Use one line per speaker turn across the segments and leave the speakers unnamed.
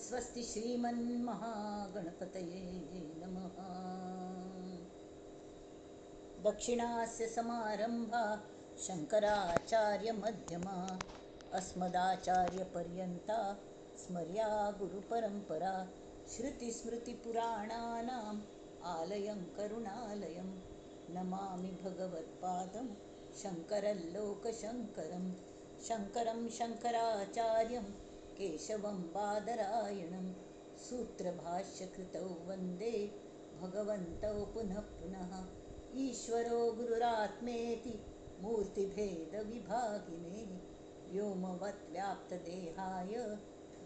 स्वस्ति श्रीमन्महागणपतये नमः. दक्षिणास्य समारंभा शंकराचार्य मध्यमा अस्मदाचार्यपर्यंता स्मर्या गुरुपरंपरा. श्रुतिस्मृतिपुराणानाम् आलयं करुणालयं नमामि भगवत्पादं शंकरं लोकशंकरं. शंकरं शंकराचार्यं केशवं बादरायणं सूत्रभाष्यकृतौ वंदे भगवन्तौ पुनः पुनः. ईश्वरो गुरुरात्मेति मूर्तिभेदविभागिने व्योमवत् व्याप्तदेहाय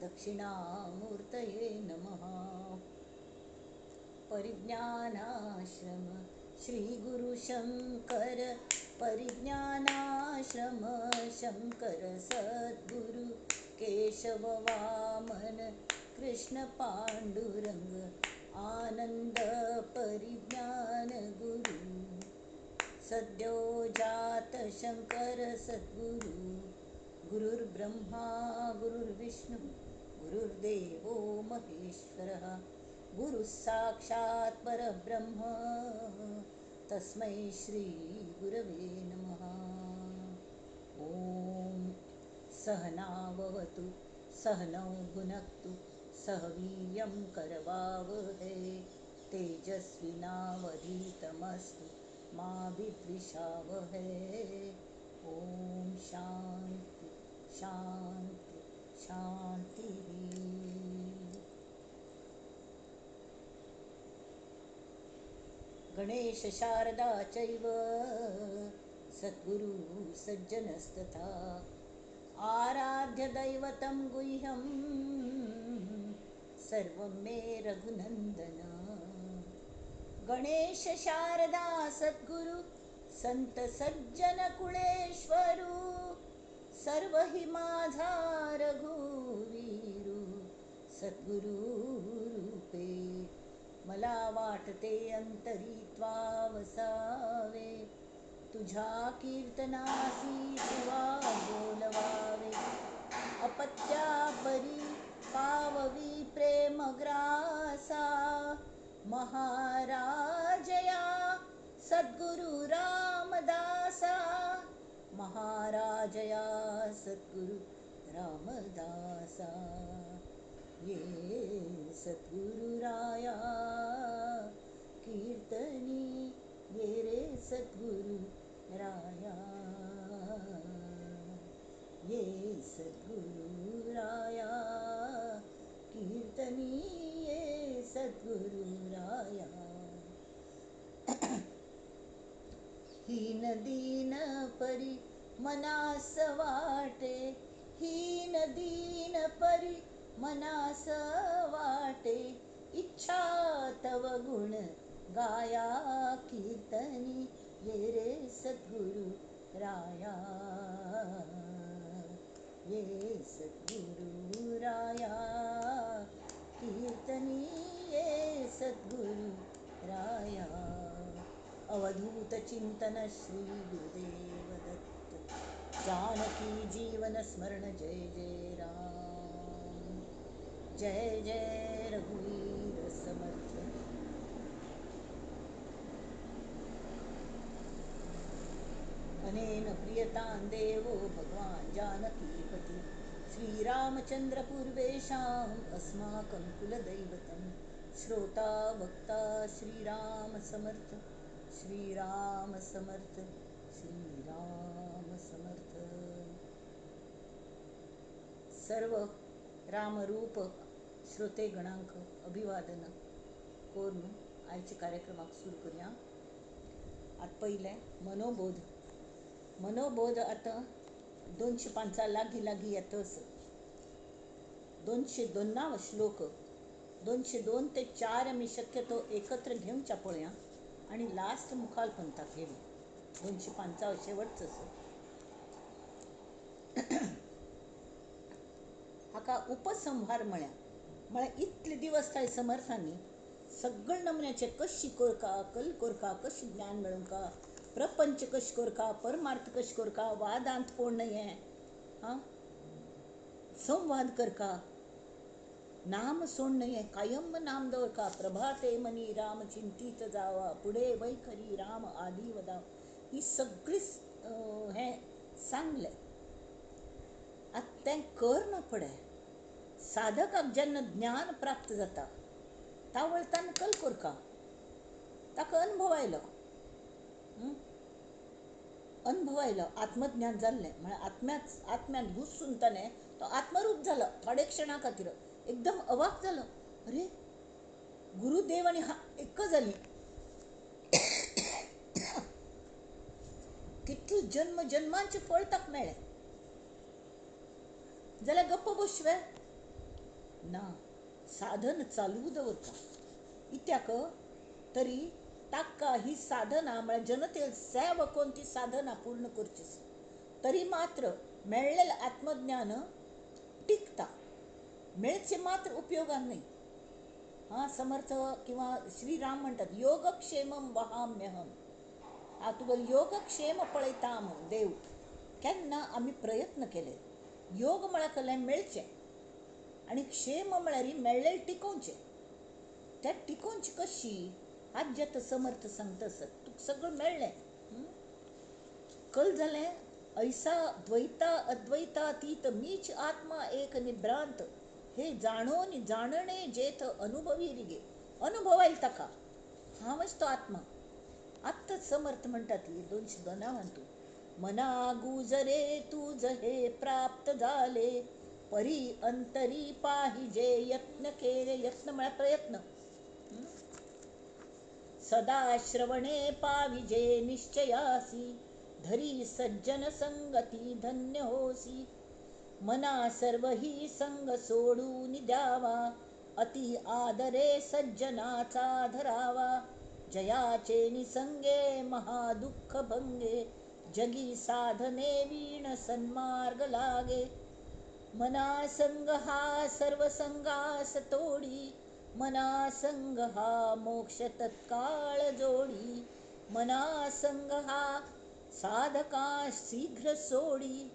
दक्षिणामूर्तये नमः. परिज्ञानाश्रम श्री गुरु शंकर परिज्ञानाश्रम शंकर सद्गुरु केशव वामन कृष्ण पांडुरंग आनंद परिज्ञान गुरु. सद्यो जात शंकर सद्गुरु. गुरुर्ब्रह्मा गुरुर्विष्णु गुरुर्देवो महेश्वरः. गुरुः साक्षात् परब्रह्म तस्मै श्री गुरवे नमः. ॐ सहनाववतु सहनौ भुनक्तु सह वीर्यं करवावहै. तेजस्विनावधीतमस्तु मा विद्विषावहै. ॐ शांति शांति शांति. गणेश शारदा चैव सद्गुरु सज्जनस्तथा. आराध्य दैवतं गुह्यं सर्वं मे रघुनंदन. गणेश शारदा सद्गुरु संत सज्जन कुळेश्वरू. सर्व हि माझा रघुवीरू सद्गुरु रूपे. मला वाटते अंतरी त्वा वसावे. तुझ्या कीर्तनासी तुवा बोलवावे. अपत्या परी पाववी प्रेमग्रासा. महाराजया सद्गुरु रामदासा. महाराजया सद्गुरु रामदासा. ये सद्गुरुराया कीर्तनी ये रे सद्गुरु राया. ये सद्गुरुराया कीर्तनी ये सद्गुरुराया. हीन दीन परी मनास वाटे. हीन दीन परी मनास वाटे. इच्छा तव गुण गाया कीर्तनी ये रे सद्गुरु राया. ये सद्गुरु राया कीर्तनी ये सद्गुरु राया. अवधूत चिंतन श्री गुरुदेव दत्त. जानकी जीवन स्मरण जय जय राम. जय जय रघुवीर समर्थ. अनेन प्रियतां देवो भगवान् जानकीपति. श्रीरामचंद्र पूर्वेषाम् अस्माकं कुलदैवतं. श्रोता वक्ता श्रीराम समर्थ. श्रीराम समर्थ. श्रीराम समर्थ. सर्व रामरूप श्रोते गणांक अभिवादन करून आयच्या कार्यक्रमाक सुरू करूया. आतां पयलें मनोबोध. मनोबोध आतां 205 लागीं लागीं येतच. 202 श्लोक 202 ते 4 आमी शक्यतो एकत्र घेवच्या पळया आनी लास्ट मुखाल पंथाक घेवया. 205 शेवटचो. हाका उपसंहार म्हळ्या. म्हळ्यार इतले दिवस काय समर्थांनी सगळे नमुन्याचे कशी कोरका कल कोरका कशी ज्ञान मेळोवंका प्रपंच कश कोरका परमार्थ कश कोरका वादांत कोण न्हय हां संवाद करका नाम सोडणं हें कायम नाम दवरका. प्रभाते मनी राम चिंतीत जावा, पुढे वैखरी राम आदी वदावा, ही सगळी हें सांगलें. आतां तें कर ना फुडें साधकाक जेन्ना ज्ञान प्राप्त जाता तावळतान कल कोरका, ताका अनुभव आयलो, अनुभव आयलो, आत्मज्ञान जाल्लें. म्हळ्यार आत्म्याच आत्म्यान घुसून ताणें तो आत्मरूप जालो. थोडे क्षणा खातीर एकदम अवाक जालो, अरे गुरुदेव आनी हा एक जाली. कितले जन्म जन्मांचें फळ ताका मेळ्ळें. जाल्यार गप्प बसवे ना, साधन चालू दवरता. कित्याक तरी ताका ही साधना म्हळ्यार जनतेल सेवा करून ती साधना पूर्ण करची, तरी मात्र मेळ्ळेलें आत्मज्ञान टिकता, मेळचे मात्र उपयोगान न्हय. हां, समर्थ किंवा श्रीराम म्हणटात योगक्षेमम वहाम्यहम. हां, तुगेलो योगक्षेम पळयता म्हूण देव. केन्ना आमी प्रयत्न केले योग म्हळ्यार कसलें मेळचें आनी क्षेम म्हळ्यार मेळ्ळें टिकोवचें. त्या टिकोवचें कशी आज आतां समर्थ सांगता आसत तुका सगळें मेळ्ळें. कल जालें ऐसा द्वैता अद्वैतातीत मीच आत्मा एक निभ्रांत, हे जाणोनी जाणणे जेथ अनुभवी रिगे. अनुभव आयलो ताका हांवच तो आत्मा. आत्तां समर्थ म्हणटा ती 202 तूं मना गुजरे तुझ हे प्राप्त जाले, परी अंतरी पाहिजे यत्न केले. यत्न म्हळ्यार प्रयत्न. सदा श्रवणे पाविजे निश्चयासी, धरी सज्जन संगती धन्य होसी. मना सर्व ही संग सोडून द्यावा, अति आदरे सज्जनाचा धरावा. जयाचे निसंगे महादुःख भंगे, जगी साधने वीण सन्मार्ग लागे. मना संग हा सर्वसंगास तोडी, मना संग हा मोक्ष तत्काळ जोडी. मना संग हा साधका शीघ्र सोडी,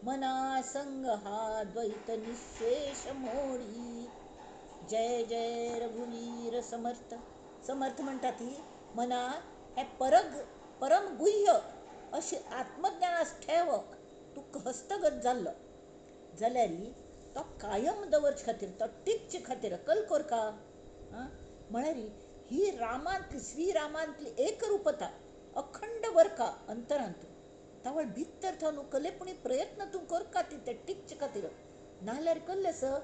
मना संग हा द्वैत निशेष मोडी. जय जय रघुवीर समर्थ. समर्थ म्हणटा ती मना हे परग परम गुह्य अशें आत्मज्ञानास ठेव तुका हस्तगत जाल्लो जाल्यार तो कायम दवरचे खातीर, तो टिकचे खातीर कल कोरका. म्हळ्यार ही रामांतली श्रीरामांतली एकरूपता अखंड वरका अंतरांत तावळ भितर थावन कलेपणी प्रयत्न तूं करका ती ते टिकचे खातीर. नाल्यार कल्लें आसा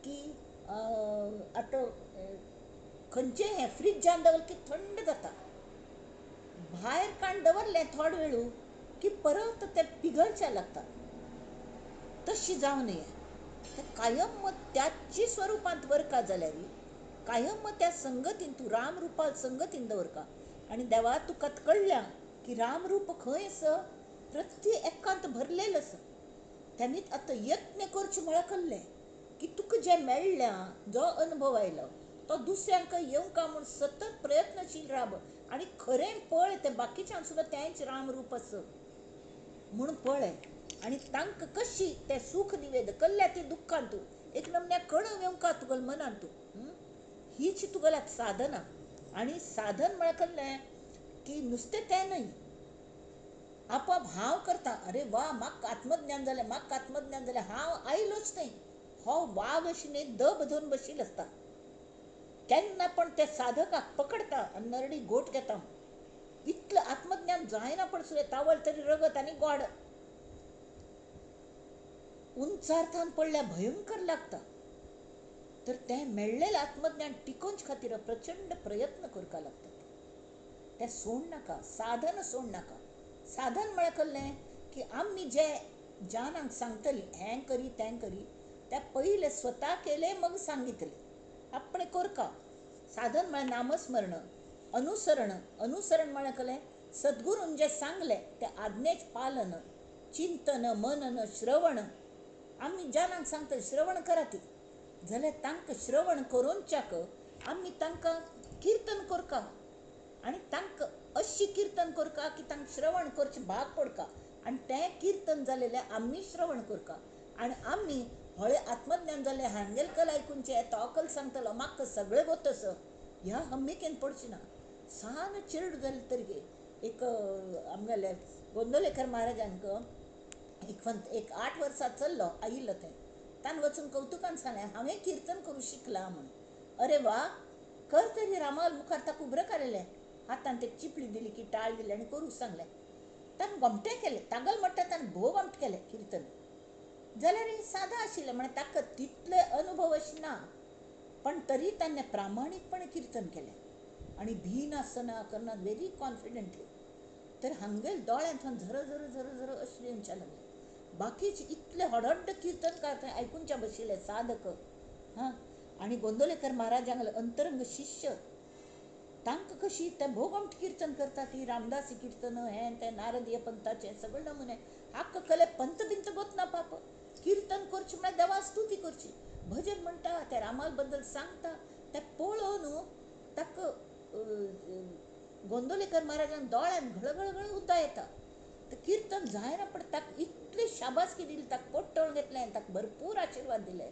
की आतां खंयचें हें फ्रिजान दवरलें की थंड जाता, भायर काडून दवरलें थोडो वेळू की परत तें पिगळचें लागता. तशी जावं नये. ते कायम त्याची स्वरुपांत वरका जाल्यार कायम त्या संगतीन तूं रामरुपा संगतीन दवरका. आनी देवा तुका कळ्ळ्या की रामरूप खंय आसा, प्रत्येक एकांत भरलेलें आसा. तेन्ना आतां यत्न करचे म्हळ्यार कळ्ळें की तुका जें मेळ्ळ्या जो अनुभव आयलो तो दुसऱ्यांक येवंका म्हूण सतत प्रयत्नशील राब आनी खरें पळय तें बाकीच्यांक सुद्दां तेंच रामरूप आसा म्हूण पळय आनी तांकां कशी तें सूख निवेद कल्ल्या ती दुख्खान तूं एक नमन्या कणव येवंका तुगेल्या मनान तूं. हीच तुगेल्या साधना. आनी साधन म्हळ्यार कळ्ळें की नुस्तें तें न्हय, आपोआप हांव करता, अरे वा म्हाका आत्मज्ञान जालें, म्हाका आत्मज्ञान जालें, हांव आयलोच न्हय. हो वाग अशी न्हय दब धरून बशिल्लो आसता केन्ना पण ते साधकाक पकडता आनी नरडी घोट घेता. इतलें आत्मज्ञान जायना पण सुद्दां तावळ तरी रगत आनी गोड उंचार्थान पडल्यार भयंकर लागता. तर तें मेळ्ळेलें आत्मज्ञान टिकोवचे खातीर प्रचंड प्रयत्न करपा लागतात. तें सोड नाका, साधन सोड नाका. साधन म्हळ्यार कळ्ळें की आमी जे जानांक सांगतली हें करी तें करी तें पयलें स्वता केलें मग सांगितलें आपणें करका. साधन म्हळ्यार नामस्मरण, अनुसरण. अनुसरण म्हळ्यार कळ्ळें सद्गुरून जें सांगलें तें आज्ञेचें पालन, चिंतन, मनन, श्रवण. आमी जानांक सांगता श्रवण करात जाल्यार तांकां श्रवण करोवच्याक आमी तांकां किर्तन करका आनी तांकां अशी किर्तन करका की तांकां श्रवण करचें भाग पडका आनी तें किर्तन जालेलें आमी श्रवण करका आनी आमी हळे आत्मज्ञान जालें हांगेल कल आयकुनचें तो कल सांगतलो म्हाका सगळें गोत ह्या हम्मिकेन पडची ना. सान चेरडूं जालें तरी एक आमगेले गोंदवलेकर महाराजांक एक एक 8 वर्सां चल्लो आयिल्लो थंय तान वचून कवतुकान सांगलें हांवें किर्तन करूं शिकलां म्हूण. अरे वा कर तरी रामाल मुखार ताका उबरो काडलें हातान ते चिपली दिली की टाळ दिली आनी करूंक सांगलें. तान गोमटें केलें तागल म्हणटा तान भोव गोमटें केलें किर्तन जाल्यार सादा आशिल्लें म्हळ्यार ताका तितले अनुभव अशें ना पण तरी ताणें प्रामाणीकपणे किर्तन केलें आनी भी नासतना करना व्हेरी कॉन्फिडंटली. तर हांगेल दोळ्यांतल्यान झर झर झर झर अशें येवचें लागलें. बाकीचे इतले हडहड्ड किर्तनकार थंय आयकुनच्या बशिल्ले साधक हां आनी गोंदवलेकर महाराजांगले अंतरंग शिष्य तांकां कशी ते भोव गोमटें किर्तन करता ती रामदासी किर्तन हें तें नारदीय पंथाचें सगळे नमुने हाका कले पंथ बिंत गोत ना पाप. किर्तन करचें म्हळ्यार देवा स्तुती करची भजन म्हणटा त्या रामा बद्दल सांगता तें पळोवन ताका गोंदवलेकर महाराजान दोळ्यान घळघळघळ उद्दा येता. तर किर्तन जायना पण ताका इतली शाबासकी दिली ताका पोट्टोळ घेतलें ताका भरपूर आशिर्वाद दिले.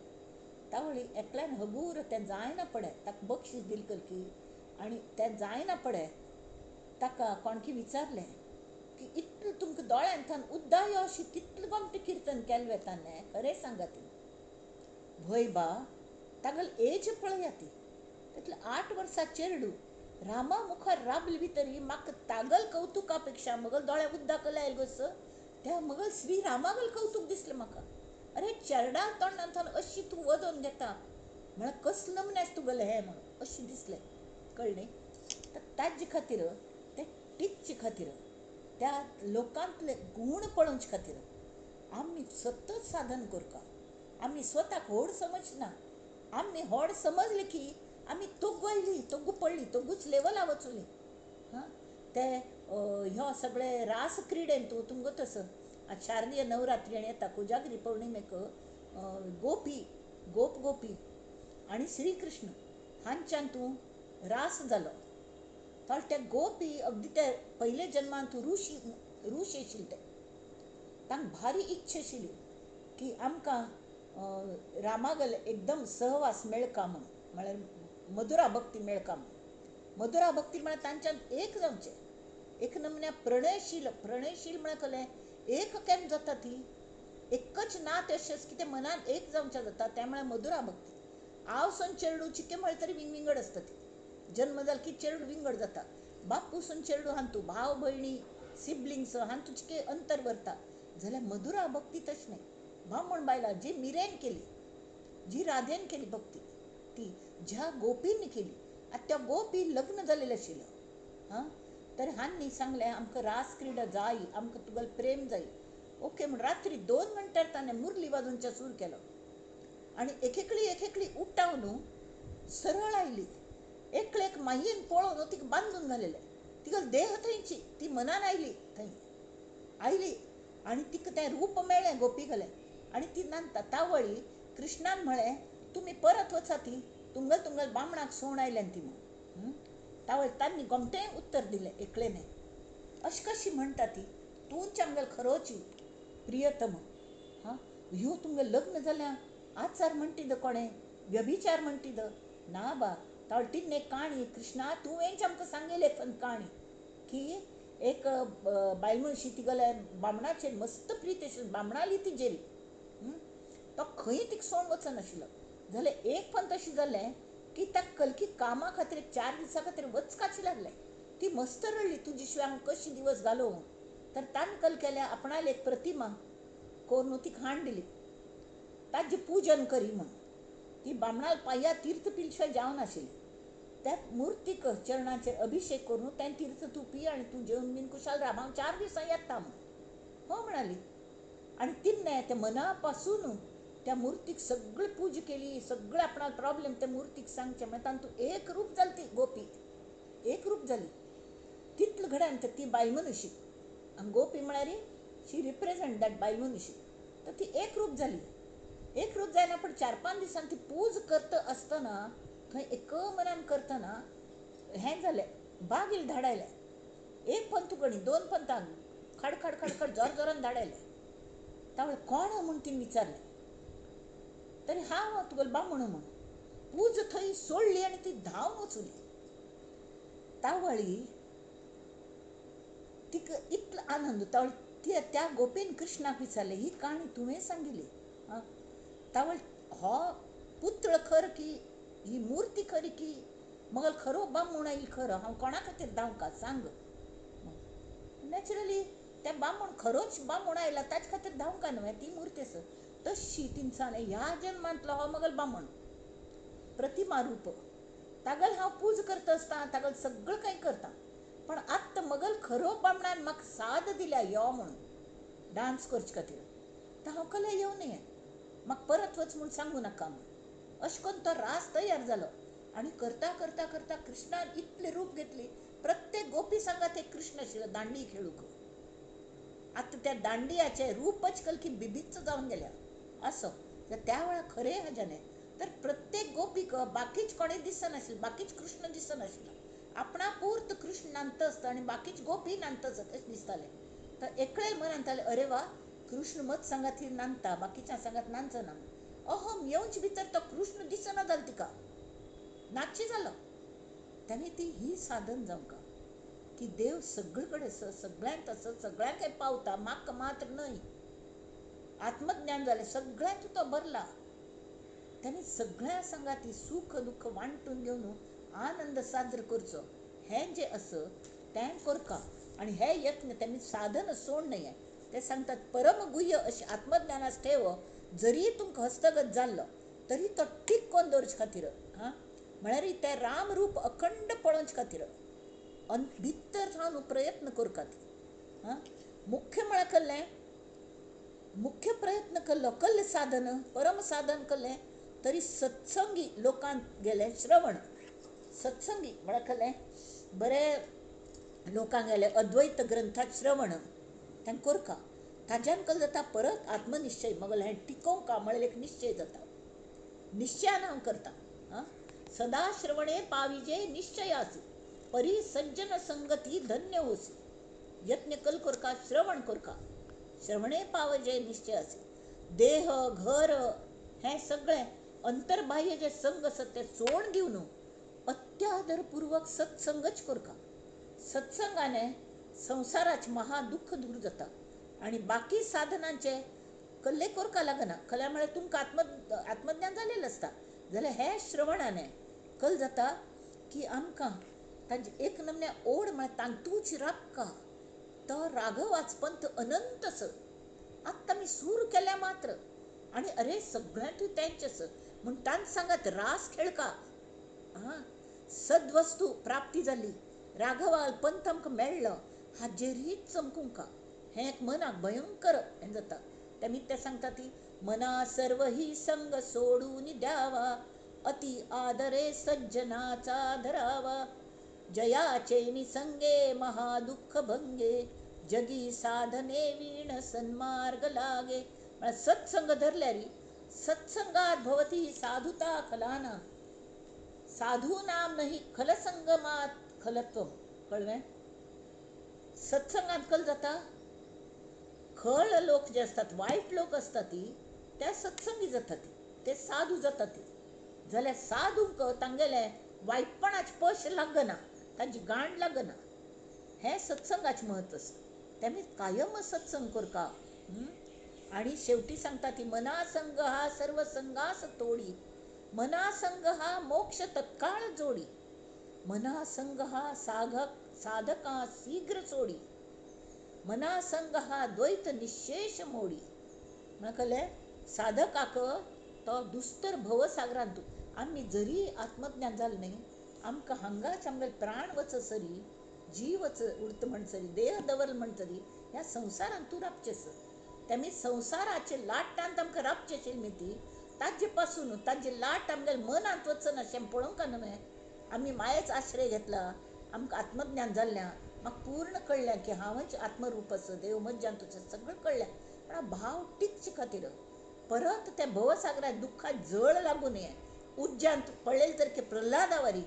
तावळी एकल्यान हगूर तें जायना पडे ताका बक्षीस दिल कलकी आनी तें जायना पडे ताका कोणकी विचारलें की इतलें तुमकां दोळ्यांतल्यान उद्दा यो अशें कितलें गोमटें किर्तन केलें वेता न्ही खरें सांगा ती. भय बा तागेली एज पळया ती तितलें 8 वर्सां चेरडूं रामा मुखार राबली भितरी म्हाका तागल कवतुका पेक्षा मगल दोळ्या उद्दा कला आयल गोस त्या मगल श्री रामागल कवतूक दिसलें म्हाका. अरे चेरडा तोंडांतल्यान अशी तूं वदोवन घेता म्हळ्यार कसलो नमुन्याच तुगेलें हें म्हणून अशें दिसलें कळ्ळें. तर ताजे खातीर ते टिकचे खातीर त्या लोकांतले गूण पळोवचे खातीर आमी सतत साधन करता. आमी स्वताक व्हड समजना आमी व्हड समजले की आमी तोगू आयली तोगू पडली तोगूच लेवला वचुली. हां ते ह्यो सगळे रास क्रिडेन तूं तुमकां तसो आतां शारदीय नवरात्री आनी येता कोजागिरी पौर्णिमेक गोपी गोप गोपी आनी श्रीकृष्ण हांच्यान तूं रास जालो. तर ते गोपी अगदी ते पयले जन्मान तूं ऋषी ऋषी आशिल्ले ते तांकां भारी इच्छा आशिल्ली की आमकां रामागल एकदम सहवास मेळका म्हूण म्हळ्यार मधुरा भक्ती मेळका म्हूण. मधुरा भक्ती म्हळ्यार तांच्यान एक जावचें एक नमुन्या प्रणयशील प्रणयशील म्हळ्यार कलें एक केन्ना जाता ती एकच नात अशेंच की तें मनान एक जावचें जाता तें म्हळ्यार मधुरा भक्ती. आवसून चेरडू चिके म्हळें तरी विंगविंगड आसता ती जन्म जाल की चेरडू विंगड जाता बापूसून चेरडू हांतू भाव भयणी सिबलिंग्स हांतू चिके अंतर व्हरता जाल्यार मधुरा भक्ती तशें न्हय. बामण बायलां जी मिरेन केली जी राधेन केली भक्ती ती ज्या गोपींनी केली आतां त्या गोपी लग्न जालेलें आशिल्ल्यो हां तर हांणी सांगलें आमकां रास क्रिडा जाय आमकां तुगेलें प्रेम जाय ओके म्हण रात्री 2 घंट्यार ताणें मुरली वाजोवच्या सूर केलो आनी एकेकली एकेकली उठावन सरळ आयली. एकलेक मायेन पळोवन तिका बांदून घालेलें तिका देह थंयची ती मनान आयली थंय आयली आनी तिका तें रूप मेळ्ळें गोपी घालें आनी ती नांदता. तावळी कृष्णान म्हळें तुमी परत वचा ती तुमगेल तुमगेल बामणाक सोण आयल्यान ती म्हूण. तावळी तांणी गोमटें उत्तर दिलें एकलेने अशें कशी म्हणटा ती तूंच आमगेल खरोची प्रियतम हां ह्यो तुमगेल लग्न जाल्या आचार म्हणटी the कोणें व्यभिचार म्हणटी the ना बा. तावळ तिणें एक काणी कृष्णा तुवेंच आमकां सांगलेली एक काणी की एक बायल मनशी तिगेल्या बामणाचेर मस्त प्रीत आशिल्ली बामणाली ती जेरी तो खंय तिका सोडून वचनाशिल्लो. जालें एक पण तशें जालें की ताका कलकी कामा खातीर 4 दिसां खातीर वचकाचें लागलें. ती मस्त रडली तुजे शिवाय हांव कशी दिवस घालोवं. तर ताणें कल केल्या आपणाली एक प्रतिमा करून तिका हाण दिली ताजें पूजन करी म्हूण. ती बामणाल पांया तीर्थ पिले शिवाय जेवनाशिल्ली. त्या मुर्तीक चरणाचेर अभिशेक करून तें तीर्थ तूं पी आनी तूं जेवन बीन कुशाल राव हांव 4 दिसां येता म्हूण. हो म्हणाली आनी तिणें ते मना पासून त्या मुर्तीक सगळी पूजा केली सगळें आपणाक प्रॉब्लेम त्या मुर्तीक सांगचें म्हळ्यार तातूंत एक रूप जाली ती गोपी एक रूप जाली. तितले घड्यान ती बायल मनुशी आनी गोपी म्हळ्यार शी रिप्रेझेंट that बायल मनुशी. तर ती एक रूप जाली. एक रूप जायना पण 4-5 दिसांनी ती पूज करता आसतना थंय एक मनान करतना हें जालें बागील धाडायलें. एक पंत गणी 2 पंतांक खडखड खडखड जोर जोरान धाडायलें. तावळ कोण म्हूण तिणें विचारलें. तरी हांव तुगेलो बामण म्हूण पूज थंय सोडली आनी ती धांवन वचुली. तावळी तिका इतलो आनंद. तावळी ती त्या गोपीन कृष्णाक विचारलें, ही काणी तुवें सांगिल्ली आं, तावळ हो पुतळ खर की ही मुर्ती खरी की मगल खरो बामूण आयलो खरो, हांव कोणा खातीर धांवका सांग. नॅचरली त्या बामूण खरोच बामूण आयला ताचे खातीर धांवका न्हय, ती मुर्ती आसा. तशी तिनसांग ह्या जन्मांतलो हो मगल बामण प्रतिमा रूप, तागल हांव पूज करता आसता, तागल सगळं कांय करता, पण आत्तां मगल खरो बामणान म्हाका साद दिल्या यो म्हणून डांस करचे खातीर, तर हांव कला येवं नये, म्हाका परत वच म्हूण सांगू नाका म्हूण. अशें करून तो रास तयार जालो आनी करता करता करता कृष्णान इतलें रूप घेतली, प्रत्येक गोपी सांगात एक कृष्ण आशिल्लो दांडी खेळूंक. आतां त्या दांडियाचें रूपच कलकी बिभीत्स जावन गेल्या असो. त्या वेळार खरें हाज्याने तर प्रत्येक गोपीक बाकीच कोणें दिसनाशिल्लें, बाकीच कृष्ण दिसनाशिल्लो, आपणा पूर्त कृष्ण नांदता आसता आनी बाकीच गोपी नांदता आसता तशें दिसतालें. तर एकळे मनांत जालें, अरे वा, कृष्ण मत सांगात ही नांदता, बाकीच्या सांगात नांदचना. अहम येवच भितर तो कृष्ण दिसना जालो, तिका नाची जालो. ताणें ती ही साधन जावंका की देव सगळे कडेन सगळ्यांत आसा, सगळ्यांक पावता, म्हाका मात्र न्हय. आत्मज्ञान जालें, सगळ्यांत तो भरला. ताणें सगळ्या सांगाती सुख दुःख वांटून घेवन आनंद साजरो करचो हें जें आसा तें करका. आनी हे यत्न तेमी साधन सोड न्हय. ते सांगतात परमगुह्य अशें आत्मज्ञानास ठेव, जरी तुमकां हस्तगत जाल्लो तरी तो टीक कोन्न दवरचे खातीर, हां म्हळ्यार तें राम रूप अखंड पळोवचे खातीर भितर सावन प्रयत्न करकात. हां मुख्य म्हळ्यार कल्लें मुख्य प्रयत्न केल्लो, कल्ल साधन परम साधन केलें तरी सत्संगी लोकांत गेलें श्रवण. सत्संगी म्हळ्यार कल्लें बरें लोकांक गेलें अद्वैत ग्रंथात श्रवण तें करका. ताज्यान कल जाता परत आत्मनिश्चय, मगल हें टिकोवंका म्हळ्यार एक निश्चय जाता, निश्चयान हांव करता. आं सदा श्रवणे पाविजे निश्चयासी, परी सज्जन संगती धन्य होसी. यत्न कल करका, श्रवण करका, श्रवणे पावजे निश्चयासी. देह घर हें सगळें अंतर्बाह्य जे संग आसा तें सोड दिवन अत्यादरपूर्वक सत्संगच करका. सत्संगाने संवसाराचें महा दुख्ख दूर जाता आनी बाकी साधनांचे कल्ले करका लागना. कल्या म्हळ्यार तुमकां आत्मज्ञान जालेलें आसता, जाल्यार हे श्रवणाने कल जाता की आमकां तांचे एक नमन्या ओड म्हळ्यार तांतूच राबका तो राघवाच पंथ अनंत आसा. आत्तां आमी सूर केल्या मात्र आनी अरे सगळ्यांतूय तेंच आसा म्हूण तांच सांगात रास खेळका. आं सद्वस्तू प्राप्ती जाली, राघवाल पंथ आमकां मेळ्ळो, हाजेरीच चमकूंका हें एक मनाक भयंकर हें जाता. तेमी ते सांगता ती मना सर्व ही संग सोडून द्यावा, अति आदरे सज्जनाचा धरावा, जयाचे निसंगे महादुःख भंगे, जगी साधने वीण सन्मार्ग लागे. म्हळ्यार सत्संग धरल्यारी सत्संगात भवती साधुता खलाना, साधू नाम नाही खलसंगमात खलत्व. कळ्ळें? सत्संगात कल जाता खळ लोक जे असतात, वायट लोक असतात ती त्या सत्संगी जातात, ते साधू जातात. जाल्यार साधूंक तांगेले वायटपणाचे पश लागना, तांची गांड लागना. हें सत्संगाचें म्हत्व आसा. तेमी कायम सत्संग करका. आनी शेवटी सांगता ती मनासंग हा सर्व संगास तोडी, मनासंग हा मोक्ष तत्काळ जोडी, मनासंग हा साधका शीघ्र सोडी, मनासंग हा द्वैत निशेष मोडी. म्हळ्यार कळ्ळें? साधकाक तो दुस्तर भवसागरांत आमी जरी आत्मज्ञान जालें न्ही, आमकां हांगाच आमगेले प्राण वचसरी, जीव वच उरता म्हणसरी, देह दवरल म्हणसरी ह्या संवसारांत तूं राबचें आसा. तेमी संवसाराचे लाटांत आमकां राबचें आशिल्लें न्ही ती ताजे पासून ताजे लाट आमगेले मनांत वचना अशें पळोवंक न्हय. आमी मायेच आश्रय घेतला, आमकां आत्मज्ञान जाल्लें, म्हाका पूर्ण कळ्ळें की हांवच आत्मरूप आसा, देव मज्जान तुजें सगळें कळ्ळें, पण भाव टिकचे खातीर परत त्या भवसागरात दुख्खाक जळ लागू नये. उज्जांत पळयलें तर की प्रल्हादावारी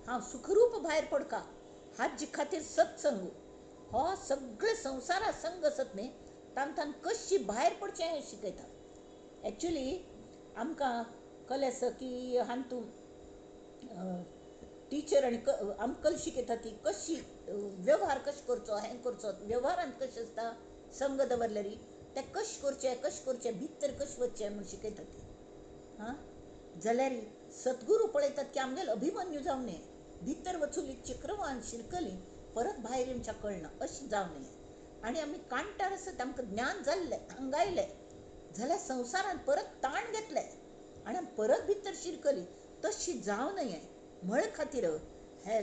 हांव सुखरूप भायर पडका हाजे खातीर सत्संग हो सगळे संवसारा संग आसत न्ही, तांकां कशी भायर पडचें हें शिकयता. एक्चुली आमकां कल आसा की हातूंत टिचर आनी आमकां कल शिकयता ती कशी वेव्हार कशें करचो हें करचो वेव्हारांत कशें आसता संग दवरल्यार तें कशें करचें कशें करचें भितर कशें वचचें म्हूण शिकयता ती. आं, जाल्यार सद्गुरू पळयतात की आमगेलो अभिमन्यू जावं नये, भितर वचून चक्रवान शिरकली परत भायर येवच्या कळना अशें जावं नये. आनी आमी कांटार आसत आमकां ज्ञान जाल्लें हांगा आयलें जाल्यार संवसारान परत ताण घेतलें आनी आमी परत भितर शिरकली तशी जावं नये म्हळ खातीर हे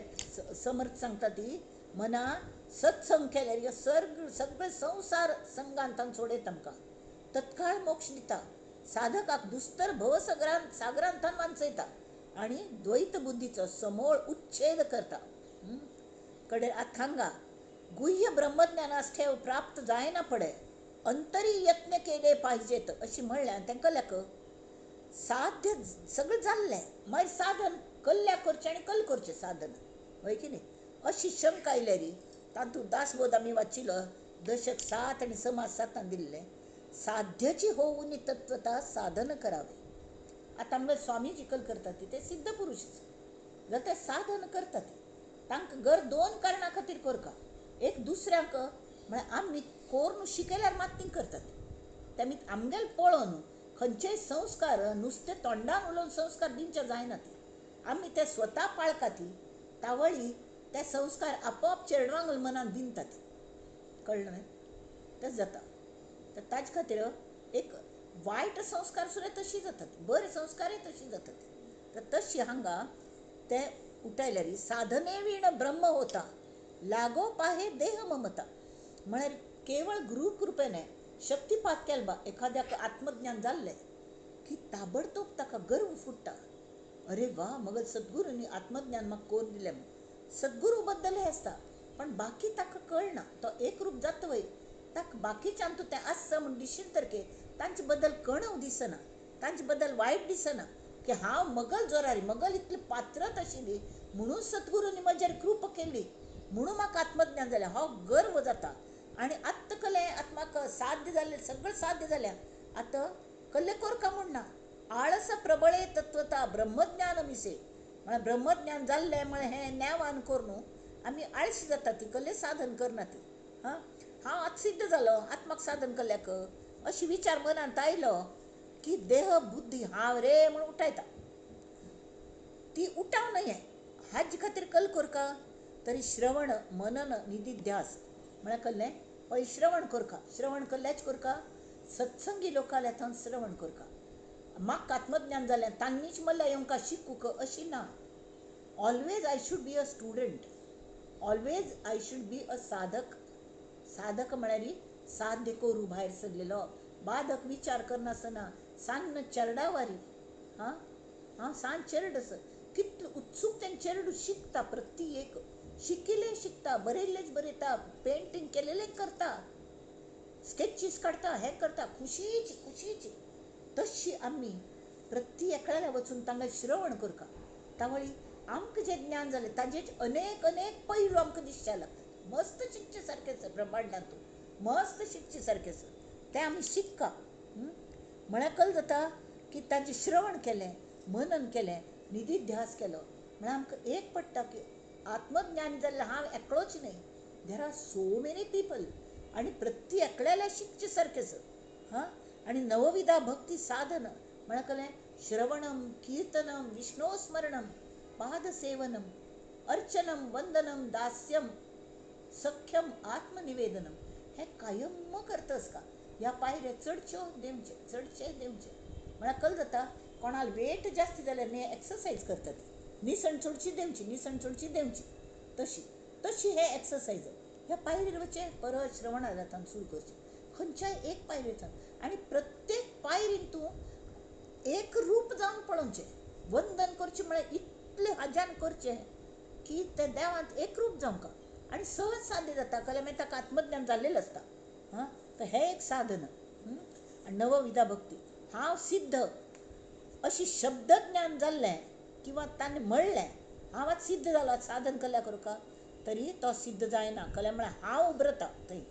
समर्थ सांगता ती मना सत्संग केल्यार सगळे संवसार संगांतान सोडयता आमकां, तत्काळ मोक्ष दिता, साधकाक दुस्तर भवसागरान सागरांतान वांचयता आनी द्वैत बुद्धीचो समोळ उच्छेद करता. कडे आतां हांगा गुह्य ब्रह्मज्ञानास ठेव प्राप्त जायना पडे अंतरी यत्न केले पाहिजेत अशी म्हणलें. आनी तांकां लेख साध्य सगळें जाल्लें मागीर साधन कल्ल्या करचें आनी कल करचें साधन हय की न्ही अशी शंका आयल्यार तातूंत दासबोध आमी वाचिल्लो दशक 7 आनी समाज 7 दिल्लें साध्यची होऊन तत्वता साधन करावे. आतां आमगे स्वामीजी कल करतात ते सिद्ध पुरुष जाल्यार ते साधन करतात. तांकां गर दोन कारणां खातीर करता, एक दुसऱ्यांक म्हळ्यार आमी कोरून शिकयल्यार मात ती करतात, ते आमी आमगेले पळोवन खंयचेय संस्कार नुस्तें तोंडान उलोवन संस्कार दिवचे जायना, ती आमी ते स्वता पाळका ती तावळी ते संस्कार आपोआप चेडवांक मनान दिनतात, कळ्ळें न्हय तें जाता. तर ताजे खातीर एक वायट संस्कार सुद्दां तशी जातात, बरे संस्कारय तशी जातात. तर तशी हांगा ते उठायल्यार साधने वीण ब्रह्म होता लागो पाहे देह ममता, म्हळ्यार केवळ गुरु कृपेने शक्तिपात केल बा एखाद्याक आत्मज्ञान जाल्लें की ताबडतोब ताका गर्व फुट्टा, अरे वा मगल सद्गुरूंनी आत्मज्ञान म्हाका कोरून दिलें म्हूण. सद्गुरू बद्दल हें आसता पण बाकी ताका कळना, तो एकरूप जाता वय ताका बाकीच्यान तूं तें आसता म्हूण दिशील तरके तांचे बद्दल कणव दिसना, तांचे बद्दल वायट दिसना की हांव मगल जोरारी मगल इतली पात्रत आशिल्ली म्हणून सद्गुरूंनी म्हजेर कृपा केली म्हणून म्हाका आत्मज्ञान जालें, हो गर्व जाता. आनी आत्तां कलें आतां म्हाका साध्य जालें सगळें साध्य जालें आतां कल्लें कोरका म्हूण ना. आळस प्रबळे तत्वता ब्रह्मज्ञान मिसे, म्हळ्यार ब्रह्मज्ञान जाल्लें म्हळ्यार हें नेवान करून आमी आळशी जाता ती कल्लें साधन करना ती. हां, हांव आतां सिद्ध जालो आतां म्हाका साधन कल्ल्याक अशी विचार मनांत आयलो की देह बुद्धी हांव रे म्हूण उठायता, ती उठाव न्हय. हाजे खातीर कल करका तरी श्रवण मनन निधिध्यास म्हळ्यार कल्लें पळय श्रवण करका, श्रवण कल्ल्याच करका, सत्संगी लोकांल्या थंय श्रवण करका. म्हाका आत्मज्ञान जालें तांणीच म्हणल्यार येवंका शिकूंक अशी ना. Always I should be a student, always I should be a sadhak. साधक म्हळ्यार साध्य करू भायर सरलेलो, बाधक विचार करनासतना सान्न चेरडावारी. हां हांव सान चेरड आसा कितले उत्सुकतेन चेरडू शिकता, प्रति एक शिकिल्लें शिकता, बरयल्लेंच बरयता, पेंटींग केलेलें करता, स्केचीस काडटा, हें करता, खुशीची खुशीची. तशी आमी प्रति एकल्याला वचून तांकां श्रवण करता, तावळी आमकां जें ज्ञान जालें ताजेच अनेक अनेक पैलू आमकां दिसचे लागतात. मस्त शिकचे सारकें आसा ब्रह्मांडांतू मस्त शिकचे सारकें आसा तें आमी शिकका. म्हळ्यार कल जाता की ताजें श्रवण केलें, मनन केलें, निधिध्यास केलो म्हळ्यार आमकां एक पडटा की आत्मज्ञान जाल्लें हांव एकलोच न्हय, there are so many people आनी प्रति एकल्याला शिकचे सारकें आसा. हां, आनी नवविधा भक्ती साधन म्हळ्यार कलें श्रवणम कीर्तनम विष्णुस्मरणम पादसेवनम अर्चनम वंदनम दास्यम सख्यम आत्मनिवेदनम हें कायम करतस का ह्या पायऱ्या चडच्यो देंवचे चडचे देंवचे. म्हळ्यार कल जाता कोणाक वेट जास्त जाल्यार न्ही एक्सरसायज करतात, निसण चडची देंवची निसण चडची देंवची तशी तशी हे एक्सरसायज ह्या पायरेर वचचें परत श्रवणा जाता सुरू करचें खंयच्याय एक पायरेर आनी प्रत्येक पायरीन तूं एक रूप जावन पळोवचें. वंदन करचें म्हळ्यार इतलें हाज्यान करचें की तें देवांत एकरूप जावंक आनी सहज साध्य जाता. कल्याण मागीर ताका आत्मज्ञान जाल्लेलें आसता. हां, तर हें एक साधन. आनी नवविधा भक्ती हांव सिद्ध अशी शब्दज्ञान जाल्लें किंवा ताणें म्हणलें हांव आतां सिद्ध जालो साधन कल्या करूंका तरी तो सिद्ध जायना. कल्या म्हळ्यार हांव उबरता थंय.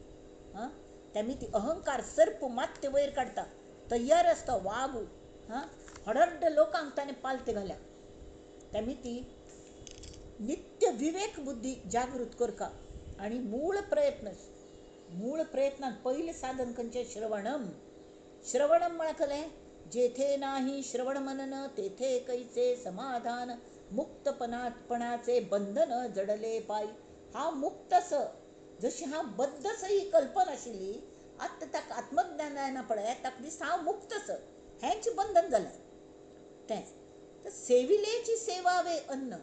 हां, तेमी ती अहंकार सर्प मात्य वयर काडटा, तयार आसता वागू. हां, हडड्ड लोकांक ताणें पालते घाल्या. त्यामी ती नित्य विवेक बुद्धी जागृत करका आनी मूळ प्रयत्न, मूळ प्रयत्नान पयलें साधन खंयचें? श्रवणम. श्रवणम म्हळ्यार कलें जेथे नाही श्रवण मनन तेथे कैचे समाधान मुक्तपणाचे बंधन जडले पाय. हांव मुक्त आस, जशी हांव बद्ध आसा ही कल्पना आशिल्ली, आतां ताका आत्मज्ञान जायना पळय, ताका दिसता हांव मुक्त आस, हेंच बंधन जालें तें. तर सेविलेची सेवावे अन्न,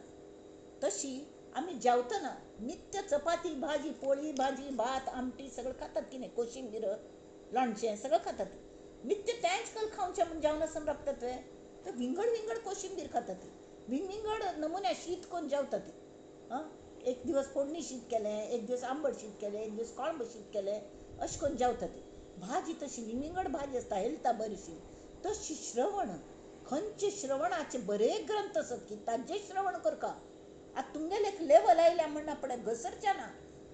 तशी आमी जेवतना नित्य चपाती भाजी पोळी भाजी भात आमटी सगळें खातात की नाही, कोशिंबीर लोणचें सगळें खातात. नित्य तेंच कल खावचें म्हूण जेवणा राबतात वे? तर विंगड विंगड कोशिंबीर खातात, विंगविंगड नमुन्या शीत करून जेवतात. आं, एक दिवस फोडणी शीत केलें, एक दिवस आंबट शीत केलें, एक दिवस कोळंब शीत केलें, अशें करून जेवतात. भाजी तशी विंगविंगड भाजी आसता, हेल्था बरीशी. तशी श्रवण, खंयचे श्रवणाचे बरे ग्रंथ आसत की ताजें श्रवण करका. आतां तुमगेलें एक लेवल आयल्या म्हणना पळय, घसरचें ना,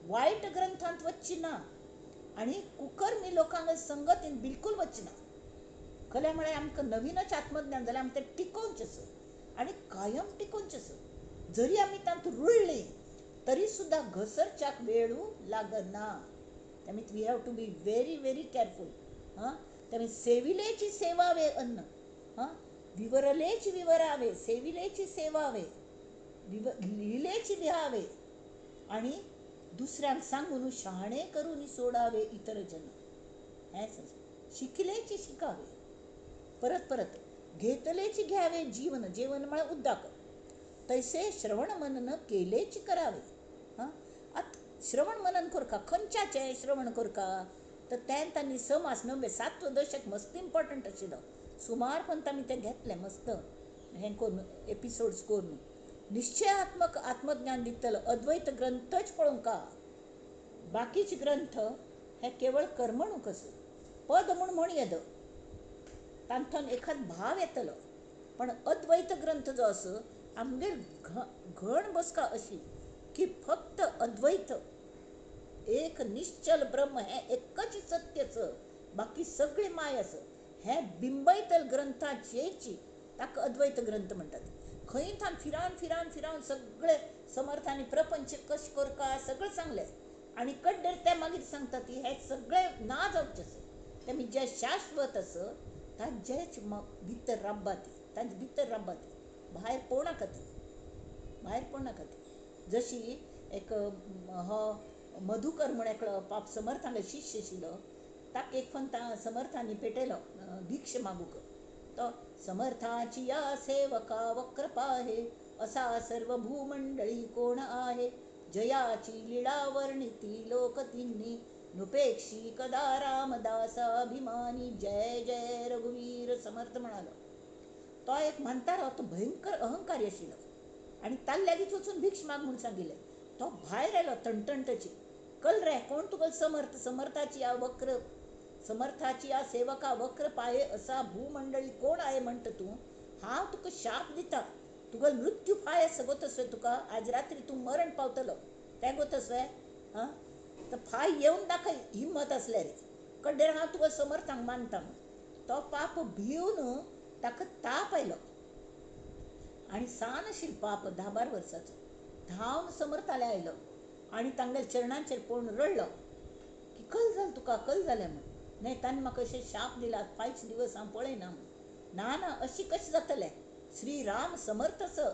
वायट ग्रंथांत वचची ना आनी कुकर्मी लोकांक संगतीन बिलकूल वचची ना. खरें म्हळ्यार आमकां नवीनच आत्मज्ञान जाल्यार आमी तें टिकोवचें आसा आनी कायम टिकोवचें आसा. जरी आमी तातूंत रुळ्ळीं तरी सुद्दां घसरच्याक वेळू लागना. त्यामुळे we have to be very very careful. हां, त्यामुळे सेविलेची सेवावे अन्न, हां, विवरलेची विवरावे, सेविलेची सेवावे, लिहिलेची लिहावे आणि दुसऱ्यांक सांगून शहाणे करून सोडावे इतर जन. हेंच शिकलेची शिकावे, परत परत घेतलेची घ्यावे जीवन, जेवन म्हळ्यार उद्दाक, तैसे श्रवण मनन केलेची करावे. हां, आतां श्रवण मनन करका, खंयच्याचें श्रवण करका? तर तें तांणी समास 9 सातवो दशक मस्त इम्पॉर्टंट आशिल्लो, सुमार पर्यंत आमी तें घेतलें मस्त हें करून एपिसोड्स करून. निश्चयात्मक आत्मज्ञान दितलो अद्वैत ग्रंथच पळोवंका, बाकीचे ग्रंथ हे केवळ करमणूक आसा, पद म्हूण म्हण येद, तांतून एखाद भाव येतलो, पण अद्वैत ग्रंथ जो आसा आमगेर घण बसका अशी की फक्त अद्वैत एक निश्चल ब्रह्म हें एकच सत्यच, बाकी सगळी माय आसा, हें बिंबयतल ग्रंथाचेची ताका अद्वैत ग्रंथ म्हणटात. खंय थावन फिरावन फिरावन फिरावन सगळे समर्थांनी प्रपंच कशें करका सगळें सांगलें आनी कड्डेर ते मागीर सांगता ती हें सगळें ना जावचें आसा. तेमी जें शाश्वत आसा ताजेच भितर राब्बा ती, ताजे भितर राब्बा ती, भायर पळोवनाका ती, भायर पळोवनाका ती. जशी एक हो मधुकर म्हूण एकलो पाप समर्थांलो शिष्य आशिल्लो, ताका एक फन समर्थांनी पेटयलो भिक्ष मागूंक. तो समर्थाची या सेवका वक्र पाहे असा सर्व भूमंडळी कोण आहे, जयाची लीळा वर्णिती लोक तिन्ही नृपेक्षी कदा रामदास अभिमानी जय जय रघुवीर समर्थ म्हणालो. तो एक म्हातारो, तो भयंकर अहंकारी आशिल्लो आनी ताका लागींच वचून भिक्ष माग म्हूण सांगिल्लें. तो भायर आयलो तणतणटची, कल रे कोण तुका समर्थ, समर्थाची या वक्र, समर्थाची या सेवका वक्र पाये असा भूमंडळी कोण आहे म्हणटा तूं, हांव तुका शाप दिता, तुका मृत्यू फाय आसा गो तसो, तुका आज रात्री तूं मरण पावतलो तें गो तसो. हां, तर फाय येवन दाखय हिम्मत आसल्यार, कड्डेर हांव तुका समर्थांक मानता म्हूण. तो पाप भिवन ताका ताप आयलो आनी सान आशिल्लो पाप 10-12 वर्साचो, धांवन समर्थाले आयलो आनी तांगेल्या चरणांचेर पळोवन रडलो की कल जालें तुका, कल जालें म्हूण. न्हय ताणें म्हाका अशें शाप दिला, 5 दिवस हांव पळयना म्हूण. ना ना अशी कशें जातलें, श्री राम समर्थ स,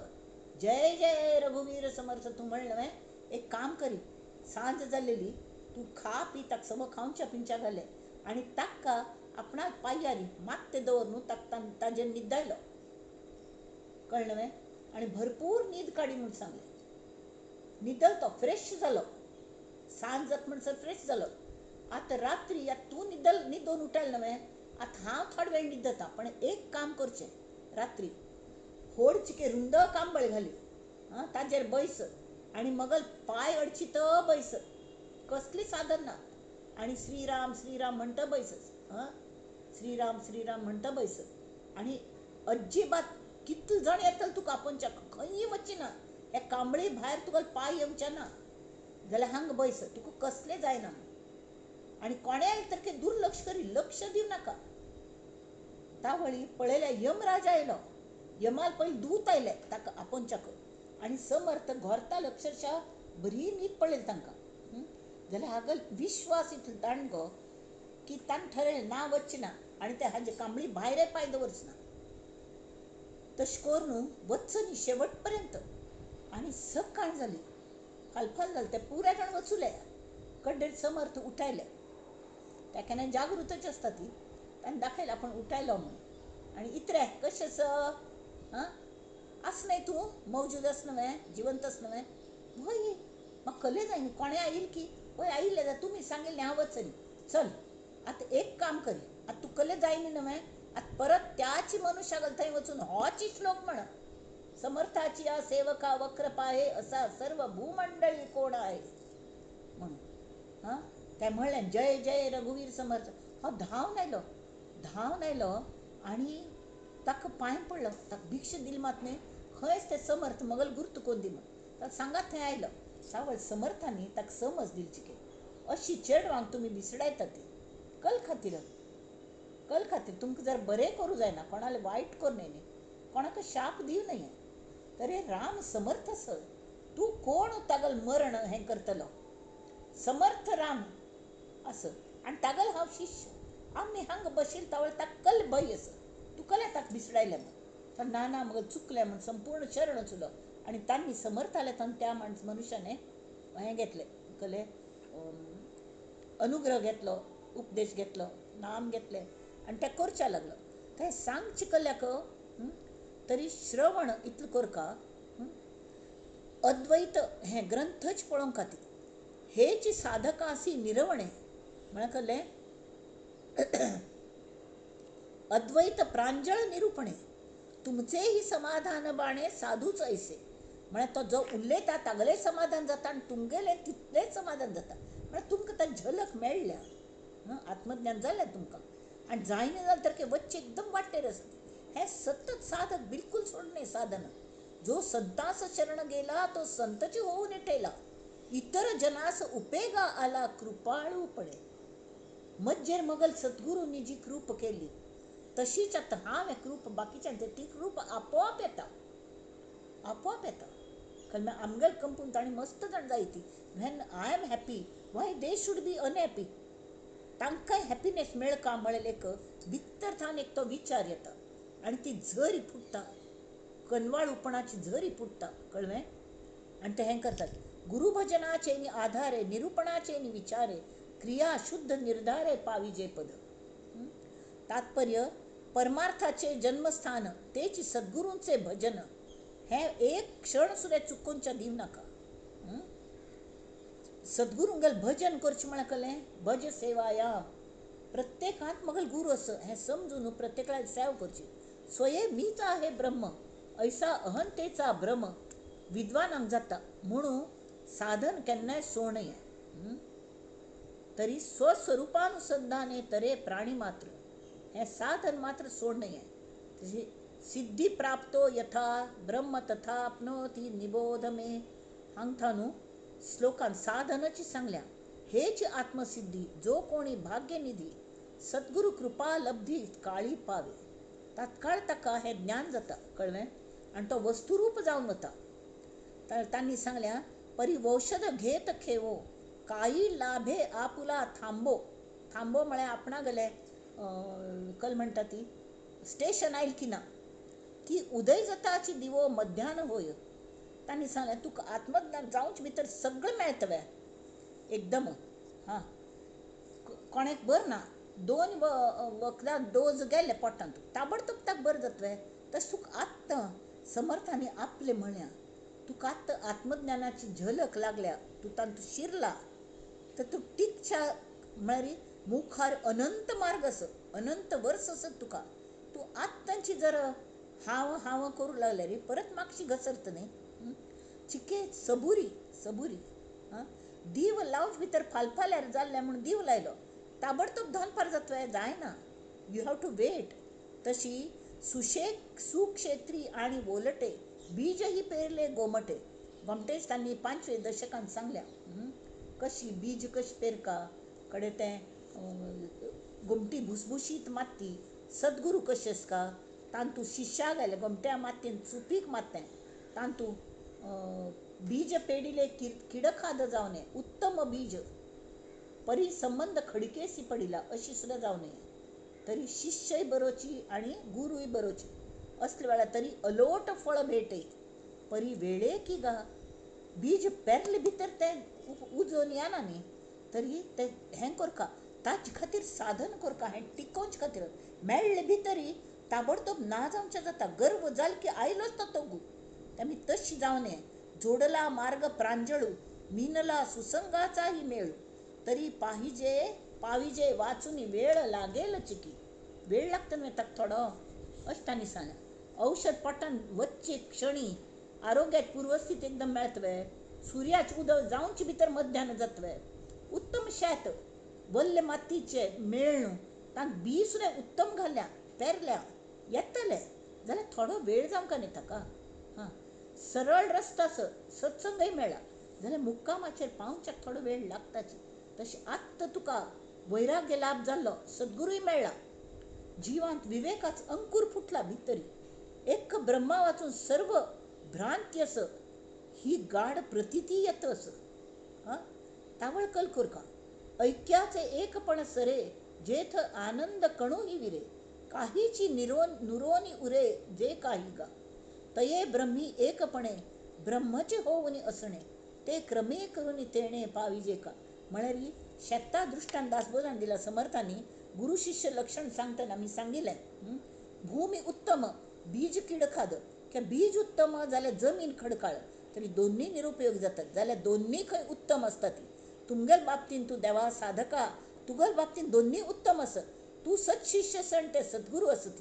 जय जय रघुवीर समर्थ तूं म्हणलें न्हय, एक काम करी, सांज जालेली तूं खा पी, ताका सगळो खावच्या पिवच्या घालें आनी ताका आपणाक पांयारी मात्ते दवर न्हू, ताका ताजेर न्हिदायलो, कळ्ळें न्हय, आनी भरपूर न्हीद काडी म्हूण सांगलें. न्हिदल तो फ्रेश जालो, सांज जाता म्हणसर फ्रेश जालो. आतां रात्री आतां तूं न्हिदल, न्हिदोन उठल न्हय, आतां हांव थोडो वेळ न्हिदता, पण एक काम करचें, रात्री होडचिके रुंद कांबळ घाली, आं, ताजेर बैस आनी मगल पांय अडचित बैस, कसली साधन ना, आनी श्रीराम श्रीराम म्हणटा बैस, आं, श्रीराम श्रीराम म्हणटा बैस, आनी अजिबात कितले जाण येतले तुका आपोवच्याक, खंय वचची ना, ह्या कांबळी भायर तुका पांय येवचे ना जाल्यार हांगा बैस, तुका कसलें जायना. आनी कोणेय तरके दुर्लक्ष करी, लक्ष दिवं नाका. तावळी पळयल्या यमराजा आयलो. यमाल पयलीं दूत आयले ताका आपोवच्याक आनी समर्थ घोरतालो अक्षरशः बरी न्हीद पळयली तांकां. जाल्यार हागल विश्वास इतलो दांडगो की ताणें ठरयलें ना वचचें ना आनी ते हाजे कांबळी भायरे पांय दवरचें ना. तशें करून वचचो न्ही शेवट पर्यंत. आनी सकाळ जाली, फालफाल जाली, ते पुराय जाण वचुले. कड्डेर समर्थ उठायले. त्या केन्ना जागृतच आसता ती, ताणें दाखयलें आपूण उठायलो म्हणून. आनी इतरे कशें आसा आं आस न्हय तूं मौजूद आस न्हय, जिवंत आस न्हय? वय म्हाका कले जाय न्ही, कोणें आयिल्लें की वय आयिल्लें जाल्यार तुमी सांगिल्लें हांव वचनी. चल आतां एक काम करी, आतां तूं कले जाय न्ही न्हय, आतां परत त्याच मनुष्या थंय वचून होच श्लोक म्हण, समर्थाची या सेवका वक्र पाहे असा सर्व भूमंडळी कोण आहे म्हणून. हां ते म्हणलें जय जय रघुवीर समर्थ. हो धांवन आयलो, धांवन आयलो आनी ताका पांय पडलो. ताका भिक्षा दिली मात न्ही, खंयच ते समर्थ मगल गुर्त कोन्न दी म्हण ताका सांगात थंय आयलो. सावळ समर्थांनी ताका समज दिली चिके अशी चेडवांक तुमी विसडायता ती कल खातीर, कल खातीर. तुमकां जर बरें करूं जायना, कोणाले वायट करूं न्हय न्ही, कोणाक शाप दिवं न्हय, तर हे राम समर्थ आसा, तूं कोण तागल मरण हें करतलो? समर्थ राम आसा आनी तागल हांव शिष्य. आमी हांगा बशील तावळ ताका कल भंय आसा, तूं कले ताका भिसडायलें म्हण. तर ना ना मगो चुकलें म्हण संपूर्ण शरण चुलो. आनी तांणी समर्थाले तांणी त्या मनुष्याने हें घेतलें, कले अनुग्रह घेतलो, उपदेश घेतलो, नाम घेतलें आनी तें करच्या लागलो. तें सांगचें कल्याक तरी श्रवण इतलें करका. अद्वैत हें ग्रंथच पळोवंक खातीर हेच साधकासी निरवणें म्हळ्यार कळ्ळें अद्वैत प्रांजळ निरुपणे तुमचेही समाधान बाणे साधूच ऐसे. म्हळ्यार तो जो उलयता तागलें समाधान जाता आनी तुमगेलें तितलेंच समाधान जाता. म्हळ्यार तुमकां ताची झलक मेळ्ळ्या, आत्मज्ञान जालें तुमकां. आनी जायना जालें तर वच्चें एकदम वाटेर आसा. हें सतत साधक बिलकुल सोडणे साधन. जो संतास शरण गेला तो संतची होऊन ठेला, इतर जनास उपेगा आला कृपाळूपणे. मज्जेर मगल सद्गुरूंनी जी कृप केली तशीच आतां हांवें कृप बाकीच्यांचे ती कृप आपोआप येता, आपोआप येता. कारण आमगेल कंपून ताणें मस्त जाण जाय ती. When I am happy why they should be unhappy. तांकांय हॅपीनेस मेळका म्हळें एक भितर थावन एक तो विचार येता आनी ती झरी फुट्टा, कनवाळूपणाची झरी फुट्टा, कळ्ळें? आनी ते हें करतात. गुरुभजनाचे नी आधारे निरुपणाचे नी विचारे क्रिया शुद्ध निर्धारे पाविजे पद. तात्पर्य परमार्थाचे जन्मस्थान तेच सद्गुरूंचे भजन हें एक क्षण सुद्दां चुकोवच्या दिवं नाका. सद्गुरूंगेल भजन करचें म्हळ्यार कळ्ळें भज सेवायाम. प्रत्येकांत मगल गुरू आसा हें समजून प्रत्येकाक सेवा करची. स्वये मीच आहे ब्रह्म ऐसा अहंतेचा भ्रम विद्वानांक जाता म्हणून साधन केन्नाय सोडनये. तरी स्वस्वरूपानुसंधाने तरे प्राणी मात्र हें साधन मात्र सोडनये. तशी सिद्धी प्राप्तो यथा ब्रह्म तथा आपनोति निबोध मे. हांगा न्हू श्लोकान साधनाची सांगल्या. हेच आत्मसिद्धी जो कोणी भाग्यनिधी सद्गुरू कृपा लब्धी काळी पावे. तात्काळ ताका हें ज्ञान जाता, कळ्ळें? आनी तो वस्तुरूप जावन वता. तांणी सांगल्या परी औषध घेत खेवो काही लाभे आपुला थांबो. थांबो म्हळ्यार आपणा गेले कल म्हणटा ती स्टेशन आयल की ना की उदय जाताची दिवो मध्यान होय. तांणी सांगलें तुका आत्मज्ञान जावंच भितर सगळें मेळटलें एकदम. हां कोणाक बरें ना दोन वखदां डोज गेले पोटांत ताबडतोब ताका बरें जातलें. तशें तुका आत्तां समर्थांनी आपलें म्हळ्यार तुका आत्तां आत्मज्ञानाची झलक लागल्या, तूं तातूंत शिरला तर तूं टिकच्या म्हळ्यार मुखार अनंत मार्ग आसा, अनंत वर्स आसत तुका. तूं आत्तांची जर हांव हांव करूं लागल्यार परत मागशी घसरत न्ही. चिके सबुरी सबुरी. आं दीव लावच भितर फालफाल्यार जाल्लें म्हूण दीव लायलो ताबडतोब दनपार जातलें जायना. You have to wait. तशी सुशेग सुक्षेत्री आनी वोलटे बीजही पेरले गोमटे. गोमटेच तांणी 5व्या दशकान सांगल्या कशी बीज कशी पेरका कडे तें गोमटी भुसभुशीत माती सद्गुरू कशें आसका तांतू शिश्या घाले गोमट्या मातयेन चुपीक मातयेन तांतू बीज पेडिले किडखाद जावं नये, उत्तम बीज परी संबंद खडकेसी पडिला अशी सुद्दां जावं नये. तरी शिष्यय बरोची आनी गुरूय बरोची असल्या वेळार तरी अलोट फळ भेटे. परी वेळे की गा बीज पेरले भितर तें उजोवन येना न्ही, तरी तें हें करका ताचे खातीर साधन करका, हें टिकोवचे खातीर मेळ्ळे भितरी ताबडतोब ना जावचें जाता. गर्व जाल की आयलोच तो तोगू आमी तशी जावं नये. जोडला मार्ग प्रांजळू मिनला सुसंगाचाही मेळू, तरी पाहिजे पाविजे वाचून वेळ लागेल चिकी. वेळ लागता न्हय ताका थोडो, अशें तांणी सांगलें. औषध पोटान वच्चे क्षणी आरोग्याक पूर्वस्थिती एकदम मेळतवे, सुर्याचे उदक जावचे भितर मध्यान जातवे. उत्तम शेत वल्ले मातीचे मेळ्ळू तांकां बी सुद्दां उत्तम घाल्या पेरल्या येतले जाल्यार थोडो वेळ जावंक न्ही ताका. हां, सरळ रस्तो आस सत्संगय मेळ्ळा जाल्यार मुक्कामाचेर पावच्याक थोडो वेळ लागताची. तशें आत्तां तुका वैराग्य लाभ जाल्लो, सद्गुरूय मेळ्ळा, जिवांत विवेकाच अंकूर फुटला भितरी, एक ब्रह्मा वाचून सर्व भ्रांती आस ही गाढ प्रतिती येता आस. हां, तावळ कल करका ऐक्याचे एकपण सरे जेथ आनंद कणूही विरे, काहीची नुरोनी उरे जे काही गा, तये ब्रह्मी एकपणे ब्रह्मचे होऊनी असणे, ते क्रमे करून तेणे पाविजे का. म्हळ्यार शेता दृष्टान दासबोधान दिला समर्थांनी. गुरु शिष्य लक्षण सांगतना मी सांगिल्लें, भूमी उत्तम बीज किडखाद किंवा बीज उत्तम जाल्यार जमीन खडकाळ, तरी दोन्ही निरुपयोग जातात. जाल्यार दोन्ही खंय उत्तम आसता ती तुमगेल बाबतीन तूं देवा साधका तुगेल बाबतीन दोन्ही उत्तम आसत, तूं सत्शिष्य आसा आनी ते सद्गुरू आसत.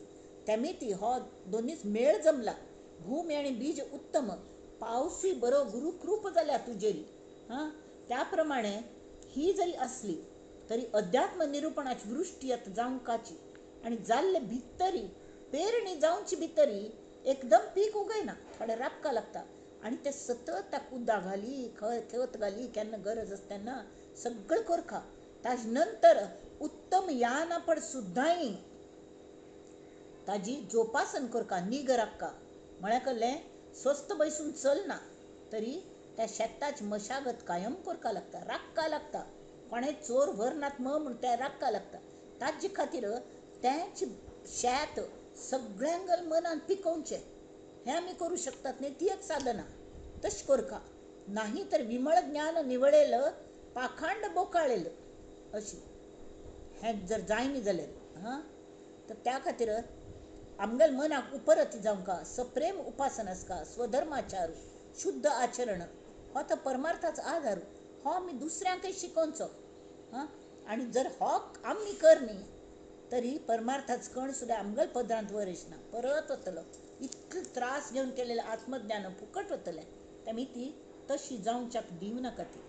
तेमी हो दोन्हीच मेळ जमला. भूमी आनी बीज उत्तम, पावसूय बरो, गुरु कृप जाल्या तुजेरी. हां, त्या प्रमाणे ही जरी असली तरी अध्यात्म निरुपणाची वृष्टी आतां जावंकाची आनी जाल्ले भितरी पेरणी जावची भितरी एकदम पीक उगयना, थोडें राबका लागता आनी ते सतत ताका उदक घाली, खत घाली, केन्ना गरज आसता तेन्ना सगळें करका. ताजे नंतर उत्तम याना पड सुद्दांय ताजी जोपासन करका, नीग राखका. म्हळ्यार कहलें स्वस्थ बैसून चलना तरी त्या शेताची मशागत कायम करका लागता, राखका लागता. कोणें चोर व्हरनात म्हूण तें राखका लागता. ताजे खातीर तेंच शेत सगळ्यांक मनान पिकोवचें हें आमी करूं शकतात न्ही, ती एक साधना तशें करका. नाही तर विमळ ज्ञान निवळेल पाखांड बोकाळेल अशी हें जर जायना जाल्यार. हां, तर त्या खातीर आमगेल मनाक उपरती जावंका, सप्रेम उपासन आसका, स्वधर्माचार शुद्ध आचरण हो तर परमार्थाचो आधार, हो आमी दुसऱ्यांकय शिकोवचो. हां, आनी जर हो आमी कर न्ही तरी परमार्थाचो कण सुद्दां आमगेल पदरांत वर येना, परत वतलो. इतलो त्रास घेवन केलेलें आत्मज्ञान फुकट वतलें. तेमी ती तशी जावच्याक दिवं नाका ती.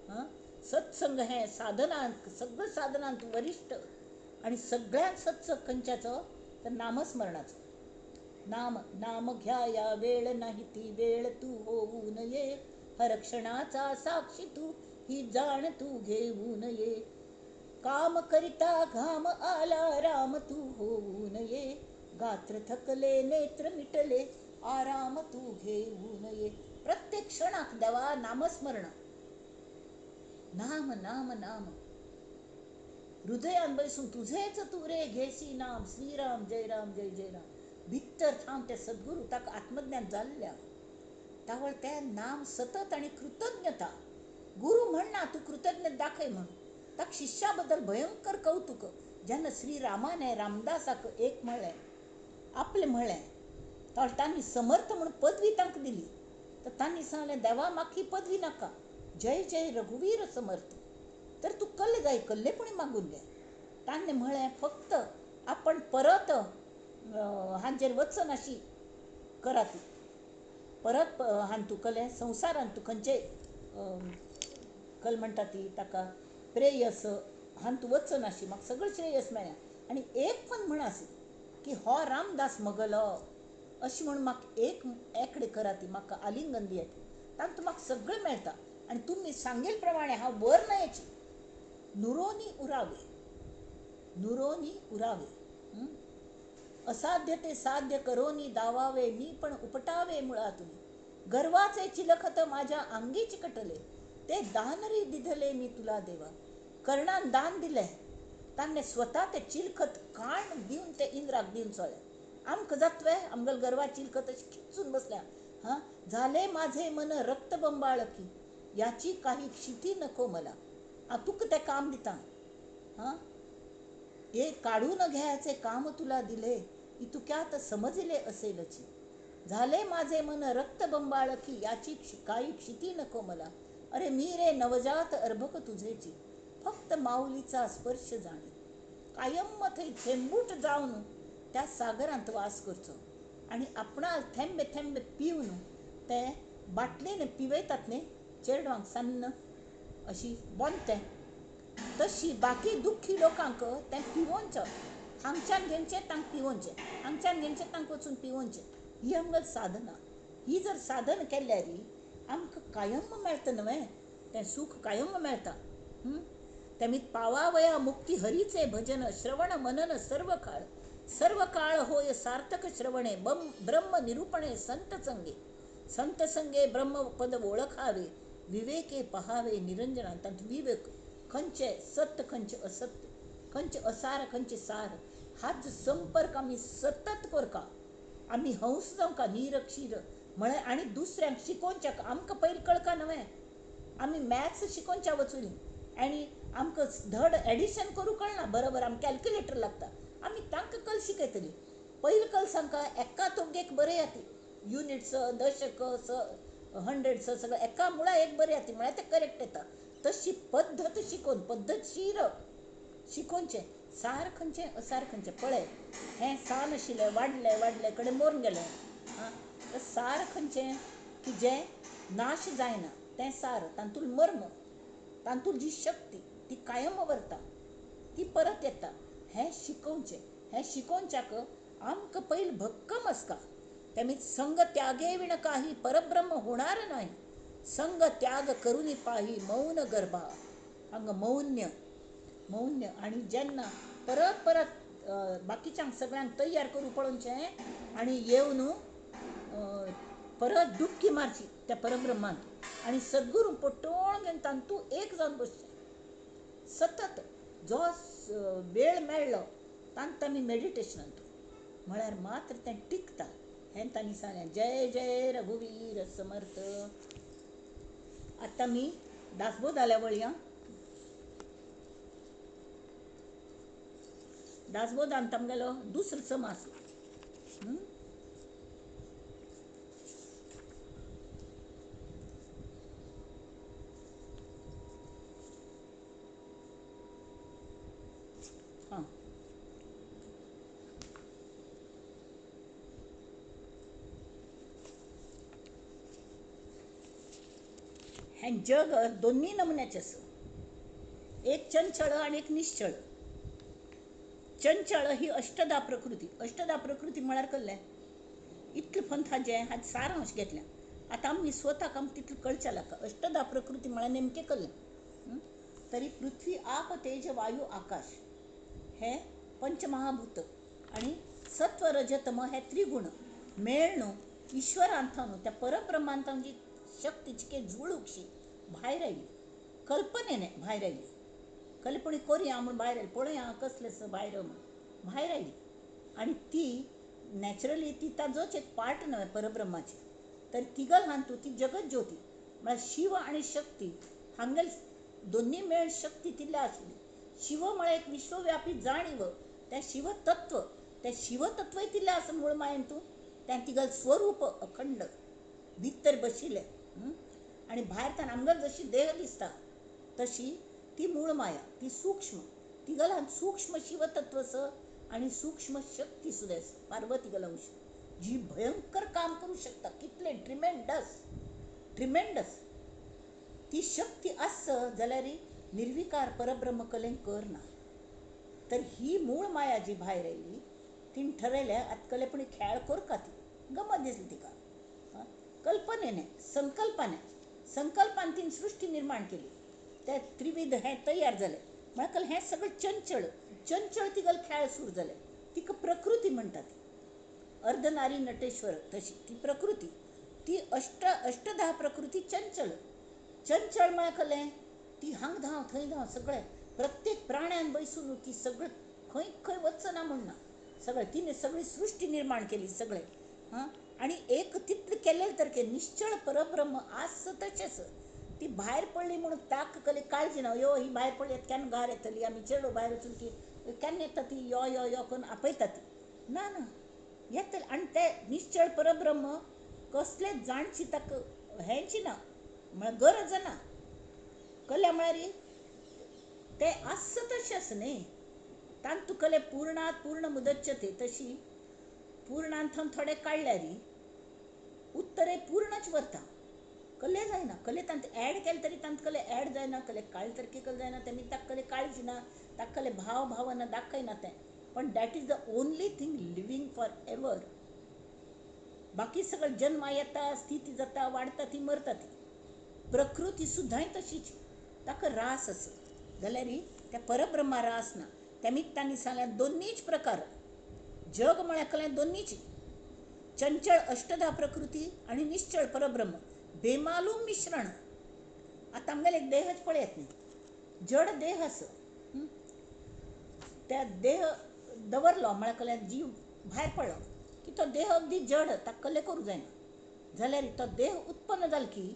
हां, सत्संग हें साधनांत सगळ्या साधनांत वरिश्ठ आनी सगळ्यांत सत्संग खंयच्याचो तर नामस्मरणाचो. नाम नाम घ्याया वेळ नाही ती वेळ तू होऊ नये, हर क्षणाचा साक्षी तू ही जाण तू घेऊ नये, काम करिता घाम आला राम तू होऊ नये, गात्र थकले नेत्र मिटले आराम तू घेऊ नये. प्रत्येक क्षणाक देवा नामस्मरण, नाम नाम नाम. हृदयान बैसून तुझेच तू रे घेसी नाम, श्रीराम जय राम जय जय राम. भितर थांब ते सद्गुरू ताका आत्मज्ञान जाल्ल्या तावळ तें नाम सतत आनी कृतज्ञता. गुरू म्हणना तूं कृतज्ञ दाखय म्हणून ताका शिष्या बद्दल भयंकर कौतुक. जेन्ना श्री रामाने रामदासाक एक म्हळें आपलें म्हळें तर तांणी समर्थ म्हूण पदवी तांकां दिली. तर तांणी सांगलें देवा म्हाका ही पदवी नाका, जय जय रघुवीर समर्थ. तर तूं कल्ले जाय कल्लेपणी मागून घे. तांणी म्हळें फक्त आपण परत हांचेर वचनाशी करा ती, परत हांतू कले संवसारांत तूं खंयचे कल म्हणटा ती ताका प्रेयस हांतू वचनाशी म्हाका सगळें श्रेयस मेळ्ळें. आनी एक पण म्हण आसी की हो रामदास मगलो अशें म्हूण म्हाका एक एकडे करा ती, म्हाका आलिंगन दियात, तातूंत म्हाका सगळें मेळटा आनी तुमी सांगेल प्रमाणे हांव वर न्हयची. नुरोनी उरावे, नुरोनी उरावे. असाध्य ते साध्य करोनी दावावे, मी पण उपटावे मुळातून. गर्वाचे चिलखत माझ्या अंगी चिकटले, ते दानरी दिधले मी तुला देवा. कर्णान दान दिले, तांणे स्वता ते चिलखत काण दिवन ते इंद्राक दिवन सोडले. आमकां जातवे आमगेले गर्वा चिलखत अशी खिचून बसल्या. हां, झाले माझे मन रक्तबंबाळकी, याची काही क्षिती नको मला. तुका तें काम दिता, हां, हे काढून घ्यायचे काम तुला दिले, इतुक्यात समजले असेलची. झाले माझे मन रक्तबंबाळकी, याची काही क्षिती नको मला. अरे मी रे नवजात अर्भक तुझेची, फक्त माऊलीचा स्पर्श जाणे. कायम थंय थेंबूट जावन त्या सागरांत वास करचो आनी आपणा थेंबे थेंबे पिवन ते बाटलेन पिवयतात न्ही चेडवांक सान्न अशी बोंते तशी बाकी दुख्खी लोकांक तें पिवोवचें. हांगच्यान घेवचें तांकां पिवोवचें, हांगच्यान घेवचें तांकां वचून पिवोवचें. ही आमगेली साधना. ही जर साधन केल्यार आमकां कायम मेळटा न्हय तें सूख, कायम मेळटा. तेमी पावावया मुक्ती हरीचे भजन, श्रवण मनन सर्व काळ, सर्व काळ होय सार्थक श्रवणे, ब्रह्म निरूपणे संत संगे, संत संगे ब्रह्मपद ओळखावे, विवेके पहावे निरंजना. तांत विवेक खंयचे सत्य खंयचे असत्य, खंयचे असार खंयचे सार, हाच संपर्क आमी सतत करका. आमी हंस जावंका निरक्षीर म्हळ्यार आनी दुसऱ्यांक शिकोवच्याक आमकां पयलीं कळका न्हय. आमी मॅथ्स शिकोवच्या वचून आनी आमकां धड एडिशन करूंक कळना, बरोबर आमकां कॅल्क्युलेटर लागता, आमी तांकां कल शिकयतली. पयलीं कल सांगका एका तुमगेक बरयात युनिट्स, दशक, हंड्रेड्स सगळें एका मुळा एक बरयात म्हळ्यार तें करेक्ट येता. तशी पद्दत शिकोवन पद्दतशीर शिकोवचें. सार खंयचें असार खंयचें पळय, हें सान आशिल्लें वाडलें वाडलें कडेन मरून गेलें. आं, तर सार खंयचें की जें नाश जायना तें सार, तातूंत मर्म, तातूंत जी शक्ती ती कायम वरता, ती परत येता. हें शिकोवचें. हें शिकोवच्याक आमकां पयलीं भक्कम आसता. तेमी संग त्यागे विण काही परब्रह्म होणार नाही, संग त्याग करून पाही मौन गर्भा. हांगा मौन्य मौन्य. आनी जेन्ना परत परत बाकीच्यांक सगळ्यांक तयार करूं पळोवचें आनी येवन परत डुबकी मारची त्या परब्रह्मांत आनी सद्गुरू पटोवन घेवन तातूंत एक जावन बसचें. सतत जो वेळ मेळ्ळो तांत आमी मेडिटेशनांत म्हळ्यार मात्र तें टिकता. हें तांणी सांगलें. जय जय रघुवीर समर्थ. आतां आमी दासबोधाल्या वळया. दासबोधांत आमगेलो दुसरो समास. हें जग दोन्ही नमुन्याचें आसा, एक चंचळ आनी एक निश्चळ. चंचळ ही अष्टदा प्रकृती. अष्टदा प्रकृती म्हळ्यार कसलें इतलें पंथाचें हाजें सारांश घेतलें. आतां आमी स्वताक आमकां तितलें कळचें लागता अष्टदा प्रकृती म्हळ्यार नेमकें कसलें. तरी पृथ्वी आप तेज वायू आकाश हे पंचमहाभूत आनी सत्व रजतम हे त्रिगुण मेळ्ळून ईश्वरांत त्या परब्रह्मांत जी शक्ती चिके जुळूकशी भायर आयली, कल्पनेने भायर आयली. कल्पने करुया म्हूण भायर आयली, पळोवया कसलें भायर म्हूण भायर आयली. आनी ती नॅचरली ती ताजोच एक पार्ट न्हय परब्रह्माची, तर तिगल हातूंत ती जगत ज्योती म्हळ्यार शिव आनी शक्ती हांगेल दोन्ही मेळ शक्ती तितली आशिल्ली. शिव म्हळ्यार एक विश्वव्यापी जाणीव, तें शिवतत्व, तें शिवतत्वय तितलें आसा मूळ मायेन तूं तें तिगल स्वरूप अखंड भितर बशिल्लें. आनी भायर तान आमगेल जशी देह दिसता तशी ती मूळ माया, ती सूक्ष्म, तिगलान सूक्ष्म शिवतत्व आसा आनी सूक्ष्म शक्ती सुद्दां आसा पार्वती गलंश, जी भयंकर काम करूं शकता. कितलें ट्रिमेंडस ट्रिमेंडस ती शक्ती आस जाल्यार निर्विकार परब्रह्म कलेन कर ना. तर ही मूळ माया जी भायर आयली तिणें ठरयलें आतां कलेपणी खेळ करका, ती गमत दिसली तिका. कल्पनेने संकल्पाने संकल्पान तिणें सृश्टी निर्माण केली. ते त्रिविध हें तयार जालें म्हळ्यार हें सगळें चंचळ चंचळ तिगल खेळ सुरू जाले. तिका प्रकृती म्हणटात. अर्धनारी नटेश्वर तशी ती प्रकृती. ती अष्टधा प्रकृती चंचल. चंचल म्हळ्यार कलें ती हांग धांव थंय धांव सगळें प्रत्येक प्राण्यान बैसून ती सगळें खंय खंय वचना म्हण ना, सगळें तिणें सगळी सृश्टी निर्माण केली सगळें. हां, आनी एक तितलें केलें तर निश्चळ परब्रह्म आस तशेंच. ती भायर पडली म्हणून ताक कले काळजी ना, यो ही भायर पडली केन्ना घार येतली, आमी चेडो भायर वचून की केन्ना येता ती, यो यो यो करून आपयता ती. ना ना येतली. आनी ते निश्चळ परब्रह्म कसलेच जाणची ताका हेंची ना, म्हळ्यार गरज ना. कल्या म्हळ्यार ते आस तशें आसा न्ही, तांतू कले पूर्णात पूर्ण मुदच्यते तशी पूर्णांत थोडे काडल्यार उत्तरे पूर्णच वरता. कले जायना, कले तांत ऍड केले तरी तांत कले ऍड जायना, कले काडले तरी कले जायना. तेमी ताका कले काळजी ना, ताका कले भाव भावना दाखयना तें. पण that is the only thing living for ever. बाकी सगळं जन्मा येता, स्थिती जाता, वाडटा ती, मरता ती. प्रकृती सुद्दांय तशीच, ताका रास आसा जाल्यार त्या परब्रह्मा रास ना. तेमीच तांणी सांगलें दोन्हीच प्रकार जग म्हळ्यार कलें दोन्हीच, चंचळ अष्टधा प्रकृती आनी निश्चळ परब्रह्म बेमालूम मिश्रण. आतां आमगेले एक देहच पळयात न्ही, जड देह आसा, त्या देह दवरलो म्हळ्यार कलें जीव भायर पडलो की तो देह अगदी जड, ताका कलें करूं जायना. जाल्यार तो देह उत्पन्न जालो की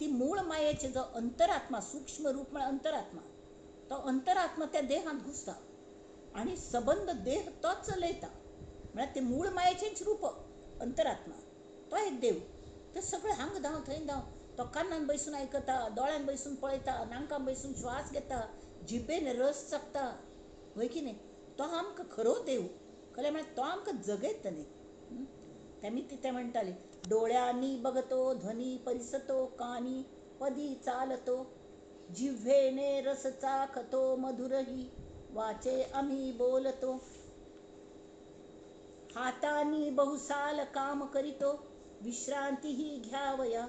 ती मूळ मायेचे जो अंतरात्मा, सूक्ष्म रूप म्हळ्यार अंतरात्मा, तो अंतरात्मा त्या देहांत घुसता आनी सबंद देह तोच चलयता. म्हळ्यार ते मूळ मायेचेंच रूप अंतरात्मा, तो एक देव. ते सगळें हांग धांव थंय धांव, तो कानान बैसून आयकता, दोळ्यान बैसून पळयता, नांकान बैसून श्वास घेता, जिबेन रस चाखता, हय की न्ही? तो आमकां खरो देव. खरें म्हळ्यार तो आमकां जगयता न्ही. तेमी ते म्हणटाले, डोळ्यांनी बघतो ध्वनी परिसतो, कानी पदी चालतो, जिव्हेने रस चाखतो मधुरही वाचे आम्ही बोलतो, हातानी बहुसाल काम करीतो विश्रांतीही घ्यावया,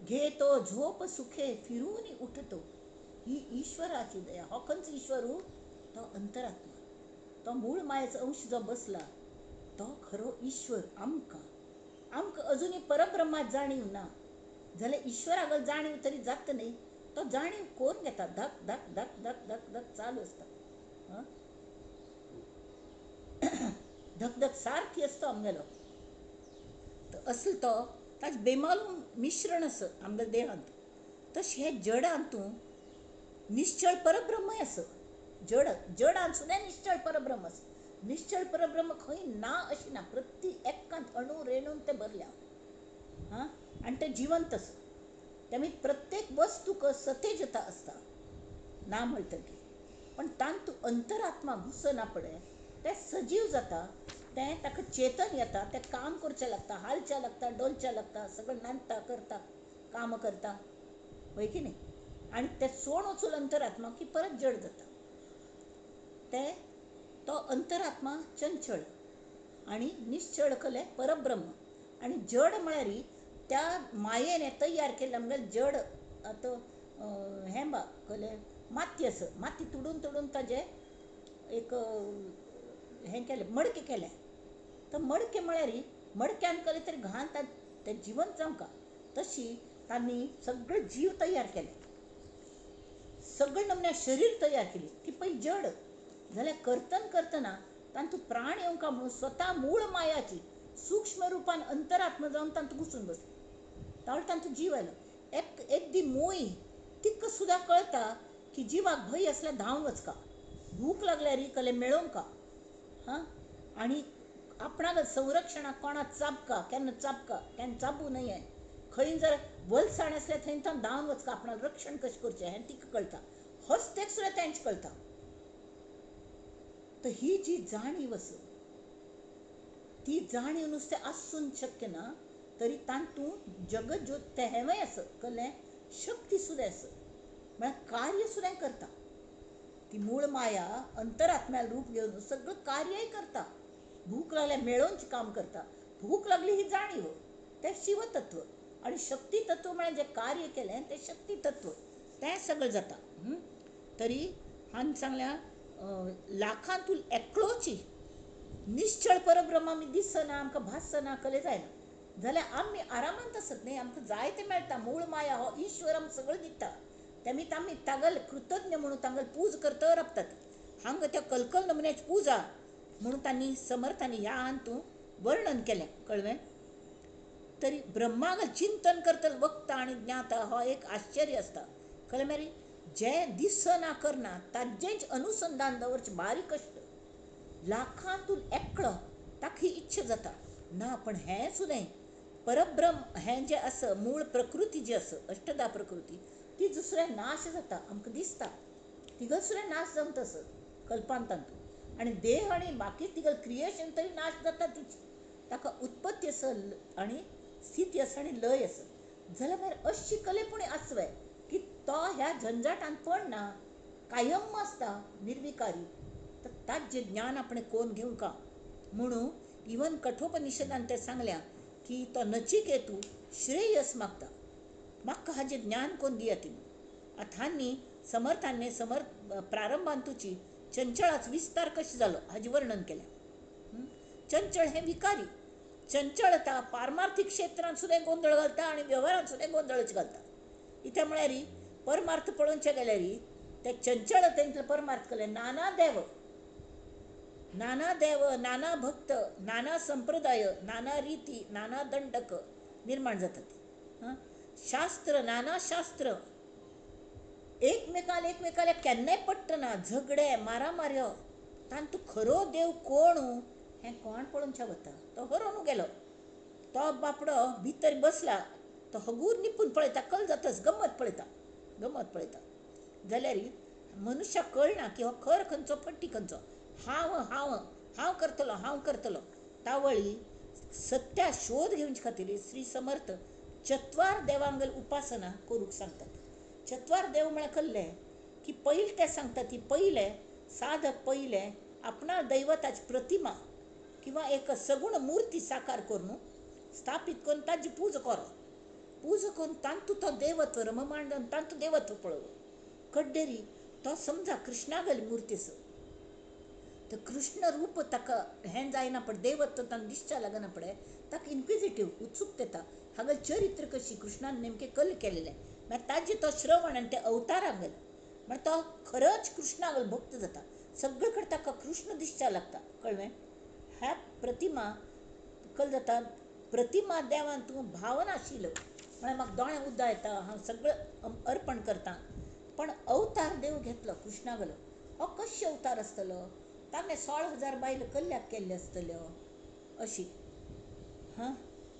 घेतो झोप सुखे फिरून उठतो, ही ईश्वराची दया. हो खंयचो ईश्वर? तो अंतरात्मा, तो मूळ मायेचो अंश जो बसला तो खरो ईश्वर. आमकां आमकां अजुनूय परब्रह्मात जाणीव ना जाल्यार ईश्वराक जाणीव तरी जाता न्ही. तो जाणीव कोरून घेता, धक धक धक धक धक धक चालू आसता, धक धक सारकी आसता आमगेलो. तर असलो तो ताजें बेमालूम मिश्रण आसा आमगेल्या देहांत. तशें हे जडांतू निश्चळ परब्रह्मय आसा. जड जडांत सुद्दां निश्चळ परब्रह्म आसा. निश्चळ परब्रह्म खंय ना अशें ना, प्रति एकांत अणू रेणून तें भरल्या. हां, आनी तें जिवंत आसा. तेमी प्रत्येक वस्तूक सतेजता आसता ना म्हणटकीर, पण तांतू अंतरात्मा घुसना पडे तें सजीव जाता, तें ताका चेतन येता, तें काम करचें लागता, हालचें लागता, डोलचें लागता, सगळें नांदता करता, काम करता, हय की न्ही? आनी तें सोड वचून अंतरात्मा की परत जड जाता. तें तो अंतरात्मा चंचळ आनी निश्चळ कलें परब्रह्म. आनी जड म्हळ्यार त्या मायेन तयार केल्लें आमगेलें जड. आतां हें बा कलें माती आसा, माती तुडून तुडून ताजें एक हें केलें, मडकें केलें. तर मडकें म्हळ्यार मडक्यान केलें तरी घाण तें जिवंत जावंक. तशी तांणी सगळे जीव तयार केले, सगळे नमन्या शरीर तयार केली. ती पयली जड जाल्यार करतन करतना तांतूं प्राण येवंक म्हणून स्वता मूळ मायाची सूक्ष्म रुपान अंतरात्मा जावन तांतूं घुसून बसली. तावळ तांतूं जीव आयलो. एक एक दी मोय तिका सुद्दां कळता की जिवाक भंय आसल्यार धांवन वचका, भूक लागल्यार कले मेळोवंका, हां, आनी आपणाक संरक्षणाक कोणाक चाबका, केन्ना चाबका केन्ना चाबू नये, खंय जर वलसाण आसल्यार थंय थंय धांवन वचका, आपणाक रक्षण कशें करचें हें तिका कळटा. हस्तेक सुद्दां तेंच कळटा. तर ही जी जाणीव आसा ती जाणीव नुस्तें आसून शक्य ना, तरी तातूंत जगत ज्योत तें हेंवूय आसा, कळ्ळें, शक्ती सुद्दां आसा, म्हळ्यार कार्य सुद्दां करता. ती मूळ माया अंतरात्म्याला रूप घेवन सगळं कार्यय करता. भूक लागल्यार मेळोवचें काम करता. भूक लागली ही जाणीव, तें शिवतत्व. आनी शक्ती तत्व म्हळ्यार जें कार्य केलें तें शक्ती तत्व, तें सगळें जाता. तरी हांवें सांगल्या लाखांतूल एकलोची निश्चळ परब्रह्म आमी दिसना, आमकां भासना, कले जायना जाल्यार आमी आरामांत आसत न्ही, आमकां जाय तें मेळटा. मूळ माया हो ईश्वर आमकां सगळें दिता, तेमी आमी तागल कृतज्ञ म्हणून तांगल पूज करता राबतात. हांगा त्या कलकल नमुन्याची पुजा म्हणून तांणी समर्थांनी ह्या हातूंत वर्णन केलें. कळ्ळें? तरी ब्रह्मागल चिंतन करतलो वक्ता आनी ज्ञाता हो एक आश्चर्य आसता. कळ्ळें मरे? जें दिसना करना ताजेंच अनुसंधान दवरचें बारीक कश्ट. लाखांतून एकलो ताका ही इच्छा जाता ना, पण हें सुद्दां परब्रह्म हें जें आसा मूळ प्रकृती जी आसा अष्टदा प्रकृती ती दुसऱ्या नाश जाता आमकां दिसता, तिगल सुद्दां नाश जावन तसो कल्पांतांत. आनी देह आनी बाकी तिगल क्रिएशन तरी नाश जाता तिची, ताका उत्पत्ती आसा आनी स्थिती आसा आनी लय आसा. जाल्यार मागीर अशी कलेपणी आसवे की तो ह्या झंझाटान पडना, कायम आसता निर्विकारी. तर ताजें ज्ञान आपणें कोण घेवंका म्हणून इवन कठोपनिषदान तें सांगल्या की तो नचिकेतू श्रेयस मागता, म्हाका हाजें ज्ञान कोण दिया ती. आतांनी समर्थांनी समर्थ प्रारंभांतुची चंचळाचो विस्तार कशें जालो हाजें वर्णन केलें. चंचळ हें विकारी, चंचळता पारमार्थिक क्षेत्रांत सुद्दां गोंदळ घालता आनी वेव्हारांत सुद्दां गोंदळच घालता. इत्या म्हळ्यार परमार्थ पळोवचें गेल्यार त्या चंचळतेंतलो परमार्थ केले नाना देव, नाना देव, नाना भक्त, नाना संप्रदाय, नाना रिती, नाना दंडक निर्माण जातात. शास्त्र, नाना शास्त्र एकमेकाल एकमेकाल्या केन्नाय पडटना झगडे मारामाऱ्यो, तांतू खरो देव कोण हें कोण पळोवच्या वता. तो हरोवन गेलो, तो बापडो भितर बसला, तो हगूर निपून पळयता, कल जातच गमत पळयता, गमत पळयता. जाल्यार मनुष्याक कळना की हो खर खंयचो फटी खंयचो. हांव हांव हांव करतलो, हांव करतलो. तावळी सत्या शोध घेवचे खातीर श्री समर्थ चत्वार देवांगल उपासना करूंक सांगतात. चत्वार देव म्हळ्यार कल्ले की पयलें ते सांगता ती पयलें साधक पयलें आपणा दैवताची प्रतिमा किंवा एक सगुण मूर्ती साकार करून स्थापीत करून ताजी पूजा करप. पूजा करून तांतू तो देवत्व रममाण जावन तांतू देवत्व पळोवप. कड्डेरी तो समजा कृष्णागली मूर्ती आसा, तर कृष्ण रूप ताका हें जायना पड देवत्व तांकां दिसच्या लागना पडे, ताका इन्क्विजिटीव उत्सुकता येता हांगा चरित्र कशी कृष्णान नेमकें कल केलेलें. मागीर ताजें तो श्रवण आनी ते अवताराक गेलो मागीर तो खरोच कृष्णागल भक्त जाता, सगळे कडेन ताका कृष्ण दिसच्या लागता. कळ्ळें? ह्या प्रतिमा कल जाता, प्रतिमा देवान तूं भावना आशिल्लो म्हळ्यार म्हाका दोळे उद्दा येता, हांव सगळें अर्पण करता. पण अवतार देव घेतलो कृष्णागलो, हो कशें अवतार आसतलो? ताणें 16,000 बायलो कल्याक केल्ल्यो आसतल्यो अशी. हां,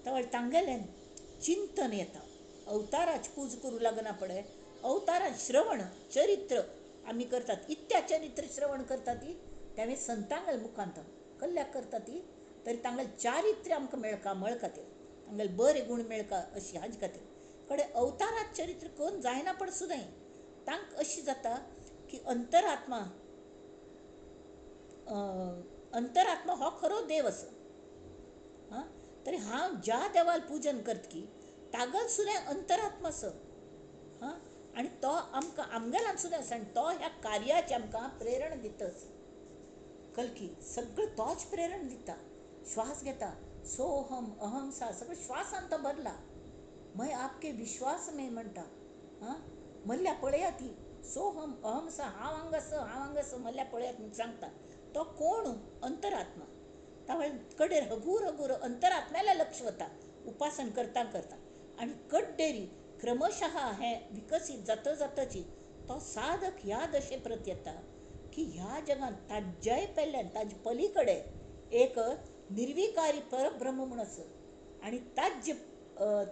तवळ तांगेलें चिंतन येता, अवताराची पूज करूं लागना पडे. अवतारान श्रवण चरित्र आमी करतात, इत्या चरित्र श्रवण करता ती तेमी संतांगल मुखांत कल्याक करता ती, तरी तांगेलें चारित्र्य आमकां मेळका मळ खातीर, तांगेले बरे गूण मेळका अशी हाजे खातीर. कडेन अवतारात चरित्र कोण जायना पड सुद्दां तांकां अशी जाता की अंतरात्मा, अंतरात्मा हो खरो देव आसा. हां, तरी हांव ज्या देवाल पूजन करता की तागल सुद्दां अंतरात्मा आसा. हां, आनी तो आमकां आमगेल्यान सुद्दां आसा आनी तो ह्या कार्याची आमकां प्रेरणा दिता. कलकी सगळें तोच प्रेरणा दिता. श्वास घेता, सोहम अहम सा सगळें श्वासान तो भरला. मय आपके विश्वास में म्हणटा. हां, मल्ल्या पळयात ती सोहम अहम सा, हांव हांगा आसा, हांव हांगा आसा, मल्ल्या पळयात म्हूण सांगता. तो कोण? अंतरात्मा. तावळ कडेर हगूर हगूर अंतरात्म्याला लक्ष वता उपासन करता करता. आनी कड्डेरी क्रमशः हें विकसीत जाता जाताची तो साधक ह्या दशे प्रत येता की ह्या जगांत ताज्याय पेल्यान ताजे पली कडेन एक निर्विकारी परब्रह्म म्हूण आसा आनी ताज्य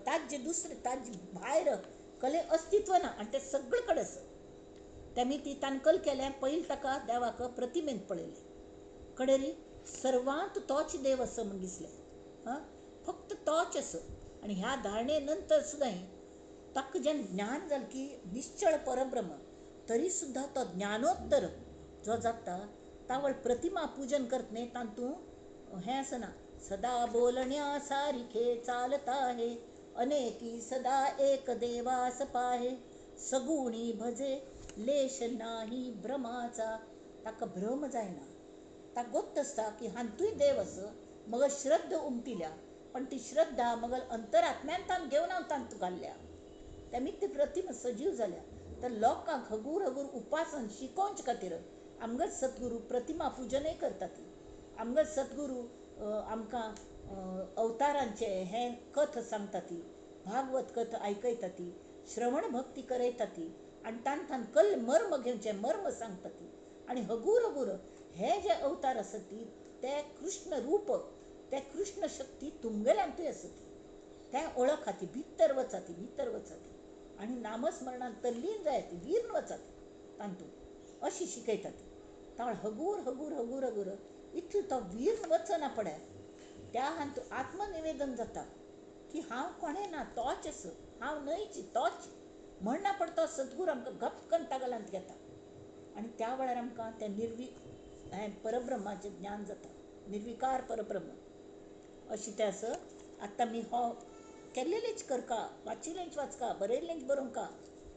ताज्य दुसरें ताज्य भायर कले अस्तित्व ना आनी तें सगळे कडेन आसा. तेमी ती ताणें कल केलें, पयलीं ताका देवाक प्रतिमेंत पळयलें, कडेरी सर्वांत तोच देव आसा म्हूण दिसलें. हां, फक्त तोच आसा. आनी ह्या धारणे नंतर सुद्दां ताका जेन्ना ज्ञान जालें की निश्चळ परब्रह्म, तरी सुद्दां तो ज्ञानोत्तर जो जाता तावळ प्रतिमा पूजन करत न्ही तातूंत हें आसना. सदा बोलण्या सारिखे चालता हे, अनेकी सदा एक देवास पाहे, सगुणी भजे लेश नाही भ्रमाचा. ताका भ्रम जायना. ताका गोत्त आसता की हांतूय देव आसा, मगर श्रद्धा उमटिल्या, पण ती श्रद्धा मगर अंतरात्म्यान तान घेवन हांव तांतू घाल्ल्या, तेमी ती प्रतिमा सजीव जाल्या. तर लोकांक हगूर हगूर उपासन शिकोवचे खातीर आमगेर सद्गुरू प्रतिमा पुजनय करतात. आमगेर सद्गुरू आमकां अवतारांचे हें कथा सांगता ती, भागवत कथा आयकयता ती, श्रवण भक्ती करयता ती आनी तांकां कल मर्म घेवचें मर्म सांगता ती. आनी हगूर हगूर हे जे अवतार आसत ती ते कृष्ण रूप, ते कृष्ण शक्ती तुमगेल्यांतूय आसत, ते ओळखाती, भितर वचाती, भितर वचाती आनी नामस्मरणान तल्लीन जायती, वीर्न वचाती तांतूत, अशी शिकयता ती. ताळ हगूर हगूर हगूर हगूर इतलो तो वीर्न वचना पडे, त्या हातूंत आत्मनिवेदन जाता की हांव कोणें ना, तोच आसा, हांव न्हयची तोच म्हणना पडतो. सद्गुरू आमकां गपकन तागलांत घेता आनी त्या वेळार आमकां तें हें परब्रह्माचें ज्ञान जाता, निर्विकार परब्रह्म अशें तें आसा. आतां आमी हो केल्लेलेच करका, वाचिल्लेंच वाचका, बरयल्लेंच बरोवंका,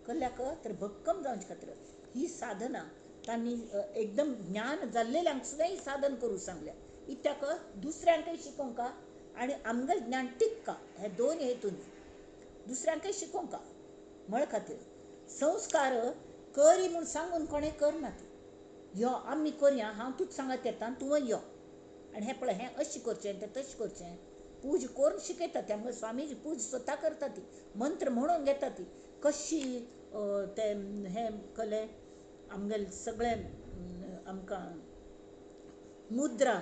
कल्ल्याक तर भक्कम जावचे खातीर ही साधना तांणी एकदम ज्ञान जाल्लेल्यांक सुद्दां ही साधन करूं सांगल्या. इत्याक दुसऱ्यांकय शिकोवंका आनी आमगेलें ज्ञान टिकका, हे दोन हेतून दुसऱ्यांकय शिकोवंका म्हळ खातीर. संस्कार करी म्हूण सांगून कोणें करना ती, यो आमी करया, हांव तूंच सांगत येता, तूं यो आनी हें पळय हें अशें करचें तें तशें करचें, पूज करून शिकयता ती. आमगे स्वामीजी पूज स्वता करता ती, मंत्र म्हणून घेता ती, कशी तें हें कलें आमगेलें सगळें आमकां मुद्रा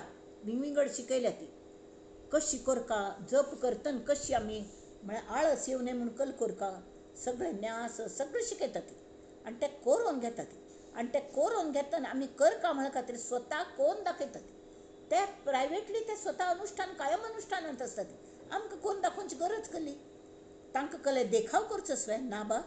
विंगविंगड शिकयल्या ती, कशी करका जप करतना कशी आमी म्हळ्यार आळस येवं न्हय म्हूण कल करका, सगळें न्यास सगळें शिकयता ती आनी तें करून घेता ती. आनी तें करून घेतना आमी करका म्हळ्या खातीर स्वता कोण दाखयता ती, ते प्रायवेटली ते स्वता अनुष्ठान कायम अनुष्ठानांत आसता ती, आमकां कोण दाखोवची गरज कसली? तांकां कले देखाव करचो स्वय ना बा,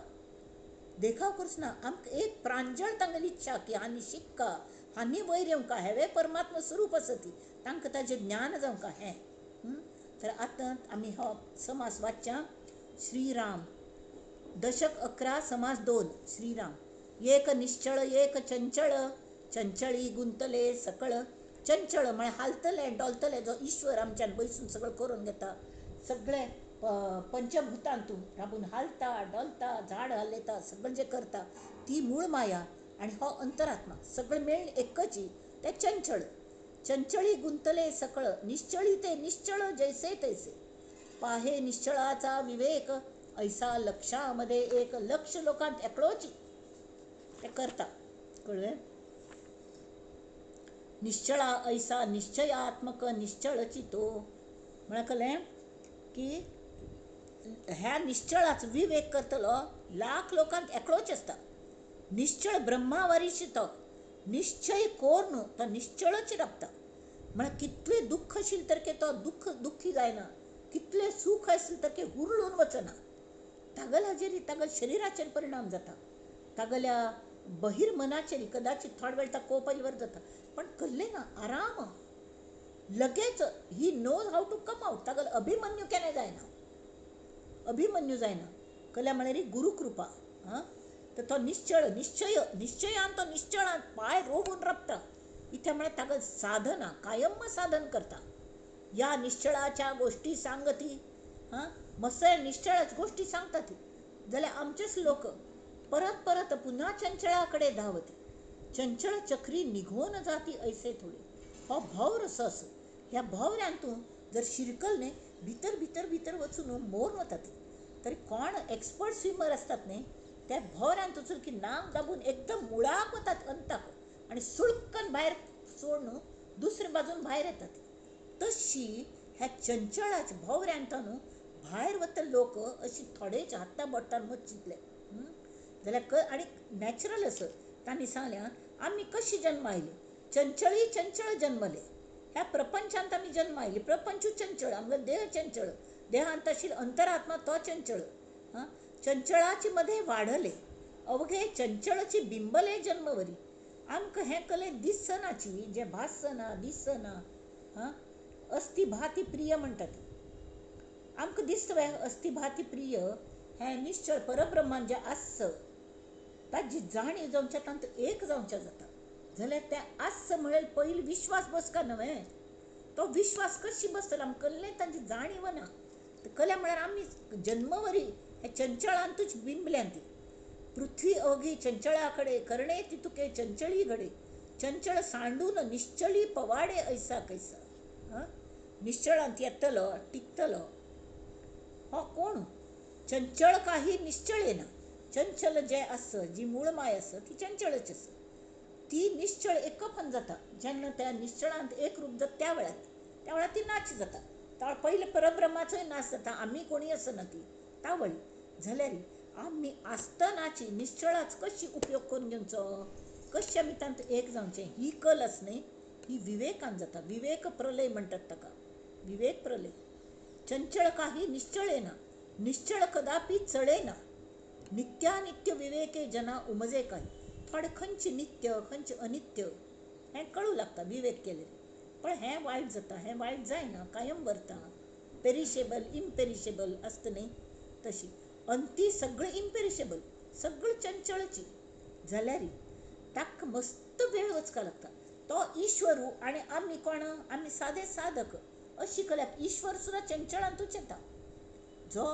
देखाव करचो ना. आमकां एक प्रांजळ तांगेली इच्छा की हांणी शिकका, हांणी वयर येवंका, हेवे परमात्मा स्वरूप आसा ती, तांकां ताजें ज्ञान जावंका हें. तर आतां आमी हो समास वाचच्या. श्रीराम दशक 11 समास 2. श्रीराम एक निश्चळ एक चंचळ, चंचळी गुंतले सकळ. चंचळ म्हळ्यार हालतले डोलतले, जो ईश्वर आमच्यान बैसून सगळें करून घेता, सगळे पंचभूतांतून राबून हालता डोलता, झाड हालयता, सगळें जें करता ती मूळ माया आनी हो अंतरात्मा सगळें मेळून एकच, तें चंचळ. चंचळी गुंतले सकळ, निश्चळी ते निश्चळ जैसे तैसे, पाहे निश्चळाचा विवेक, ऐसा लक्षामध्ये एक लक्ष लोकांत एकलोच ते करता. कळ्ळें? निश्चळा ऐसा निश्चयात्मक निश्चळ चितो, म्हळ्यार कळ्ळें की ह्या निश्चळाचो विवेक करतलो लाख लोकांत एकलोच आसता. निश्चळ ब्रह्मावरीच तो निश्चय कोर न्हू तो निश्चळच राबता. म्हळ्यार कितलें दुख्ख आशिल्लें तर तो दुख्खी जायना, कितलें सूख आसलें तर हुरळून वचना. तागेल्या हाजेर तागेल्या शरिराचेर परिणाम जाता, तागेल्या बहिर्मनाचेर कदाचित थोडे वेळ तो कोपरिवर जाता, पण कल्लें ना आराम लगेच he knows how to come out. तागेलो अभिमन्यू केन्ना जायना, अभिमन्यू जायना. कल्या म्हळ्यार गुरुकृपा. हां, तर तो निश्चळ निश्चय निश्चयान तो निश्चळान पांय रोवून राबता. इथे म्हळ्यार तागेल साधना कायम साधन करता. या निश्चळाच्या गोष्टी सांगती, हां मस्त निश्चळाच गोष्टी सांगता ती, जाल्यार आमचेच लोक परत परत पुन्हा चंचळाकडे धांवती, चंचळ चक्री निघून जाती ऐसे थोडे. हो भोवर असो आसा, ह्या भोवऱ्यांतून जर शिरकल न्ही भितर भितर भितर वचून मोर वता ती. तरी कोण एक्सपर्ट स्विमर आसतात न्ही त्या भोवऱ्यांत वचून की नाक दाबून एकदम मुळाक वतात अंताक आनी सुळकन भायर सोडून दुसरे बाजून भायर येतात. तशी ह्या चंचळाच्या भोवऱ्यांत न्हू भायर वता लोक अशी थोडेच हाता बोटान मच्चितले जाल्यार आनी नॅचरल आसा. तांणी सांगलें आमी कशी जन्म आयली, चंचळी चंचळ जन्मले, ह्या प्रपंचांत आमी जन्म आयली, प्रपंचू चंचळ, आमगेलो देह चंचळ, देहांत आशिल्लो अंतरात्मा तो चंचळ. हां, चंचळाचे मध्ये वाडले अवघे चंचळची बिंबले जन्मवरी. आमकां हें कले दिसनाची, जें भासना दिसना, हां अस्थि भाती प्रिय म्हणटा ती आमकां दिसता अस्थि भाती प्रिय हें निश्चळ परब्रह्मान जें आस ताजी जाणीव जावच्या तांतूत एक जावच्या जाता. जाल्यार तें आसा म्हळ्यार पयलीं विश्वास बसका न्हय, तो विश्वास कशी बसतलो आमकां कसलें तांची जाणीव ना. कल्या म्हळ्यार आमी जन्मवरी हे चंचळांतूच बिंबल्यान ती पृथ्वी अवघी चंचळा कडे करणे ती तुके चंचळी घडे चंचळ सांडून निश्चळी पवाडे ऐसा कैसा. हां, निश्चळांत येतलो टिकतलो हो कोण? चंचळ काही निश्चळ येना. चंचल जें आसा, जी मूळ माय आसा ती चंचळच आसा, ती निश्चळ एकपण जाता. जेन्ना त्या निश्चळांत एक रूप जाता त्या वेळार, त्या वेळार ती नाच जाता. त्या पयले परब्रह्माचोय नाच जाता, आमी कोणी आसना ती तावळी. जाल्यार आमी आसतनाची निश्चळाच कशी उपयोग करून घेवचो, कशी आमी तांत एक जावचें, ही कल आसा न्ही, ही विवेकान जाता. विवेक प्रलय म्हणटात ताका, विवेक प्रलय. चंचळ काही निश्चळ येना, निश्चळ कदापी चळेना, नित्यानित्य विवेके जना उमजे काही. थोडे खंयचे नित्य खंयचे अनित्य हें कळूं लागता विवेक केले. पण हें वायट जाता, हें वायट जायना, कायम वरता. पेरिशेबल इम्पेरिशेबल आसता न्ही तशी. अंती सगळें इम्पेरिशेबल, सगळें चंचळची. जाल्यार ताका मस्त वेळ वचपाक लागता. तो ईश्वरू आनी आमी कोण? आमी सादे साधक. अशी कल्याक ईश्वर सुद्दां चंचळांतूच येता. जो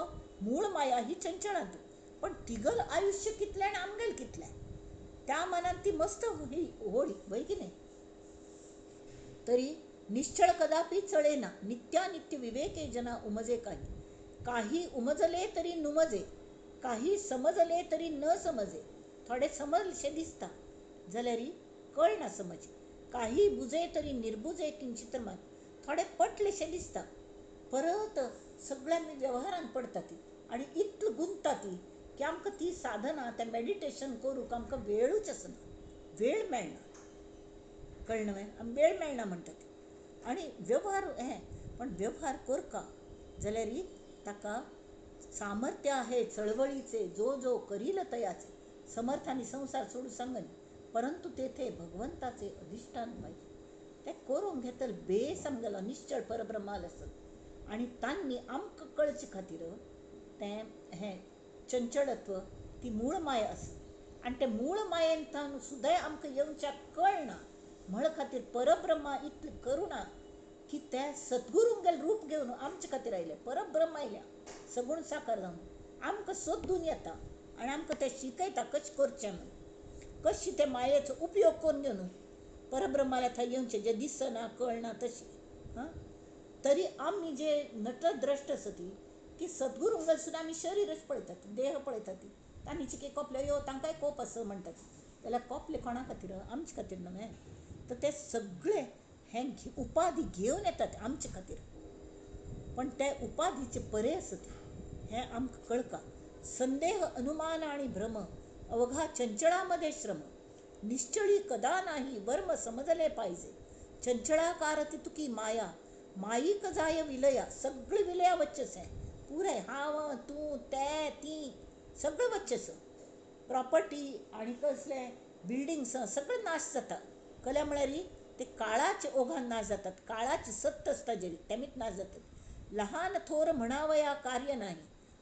मूळ माया ही चंचळांत, पण तिगल आयुष्य कितलें आनी आमगेल कितलें, त्या मनान ती मस्त ही होडी वय की न्ही. तरी निश्चळ कदापी चळेना, नित्यानित्य विवेके जना उमजे काही. काही उमजले तरी नुमजे, काही समजले तरी न समजे. थोडे समजशें दिसता जाल्यार कळना समज. काही बुजे तरी निर्बुजे किंचित मात, थोडे पटलेशें दिसता. परत सगळ्या आमी व्यवहारान पडटा ती आनी इतलो गुंतता ती की आमकां ती साधना, तें मेडिटेशन करूंक आमकां वेळूच आसना, वेळ मेळना. कळ्ळें न्हय? आमी वेळ मेळना म्हणटा ती. आनी व्यवहार हें, पण व्यवहार करका जाल्यार ताका सामर्थ्य आहे चळवळीचे, जो जो करील तयाचे. समर्थांनी संसार सोडू सांगनी, परंतु तेथे भगवंताचे अधिष्ठान पाहिजे. तें करूंक घेतल बेस आमगेलो निश्चळ परब्रह्माल आसत. आनी तांणी आमकां कळचे खातीर तें हें चंचळत्व, ती मूळ माया आसा. आनी ते मूळ मायेंतल्यान सुद्दां आमकां येवच्याक कळना म्हळ खातीर परब्रह्मा इतली करुणा की त्या सद्गुरूंगेल रूप घेवन आमचे खातीर आयले. परब्रह्म आयल्या सगूण साकार जावन आमकां सोदून येता आनी आमकां तें शिकयता कशें करचें म्हूण, कशी ते मायेचो उपयोग करून घेवन परब्रह्माल्या थंय येवचें, जें दिसना कळना तशें. हां, तरी आमी जे नटद्रश्ट आसा ती की सद्गुरूंगेल सुद्दां आमी शरीरच पळयतात, देह पळयतात. ती तांणी चिके कोपले यो, तांकांय कोप आसा म्हणटात. जाल्यार कोपले कोणा खातीर? आमचे खातीर न्हय. तर ते सगळे हें उपाधी घेवन येतात आमचे खातीर, पण ते उपाधीचे परे आसा ती, हें आमकां कळका. संदेह अनुमान आनी भ्रम अवघा चंचळामध्ये श्रम, निश्चळी कदा नाही वर्म समजले पाहिजे. चंचळाकार तितुकी माया, माईक जाय विलया. सगळी विलया वच्चेच हें पुराय, हांव तूं ते ती सगळें वच्चेच. प्रॉपर्टी आनी कसले बिल्डिंग्स सगळें नाश जाता. कल्या म्हळ्यार ते काळाचे ओघान नाश जातात, काळाची सत्त आसता जेरी तेमीच नाश जातात. लहान थोर म्हणावया कार्य नाही,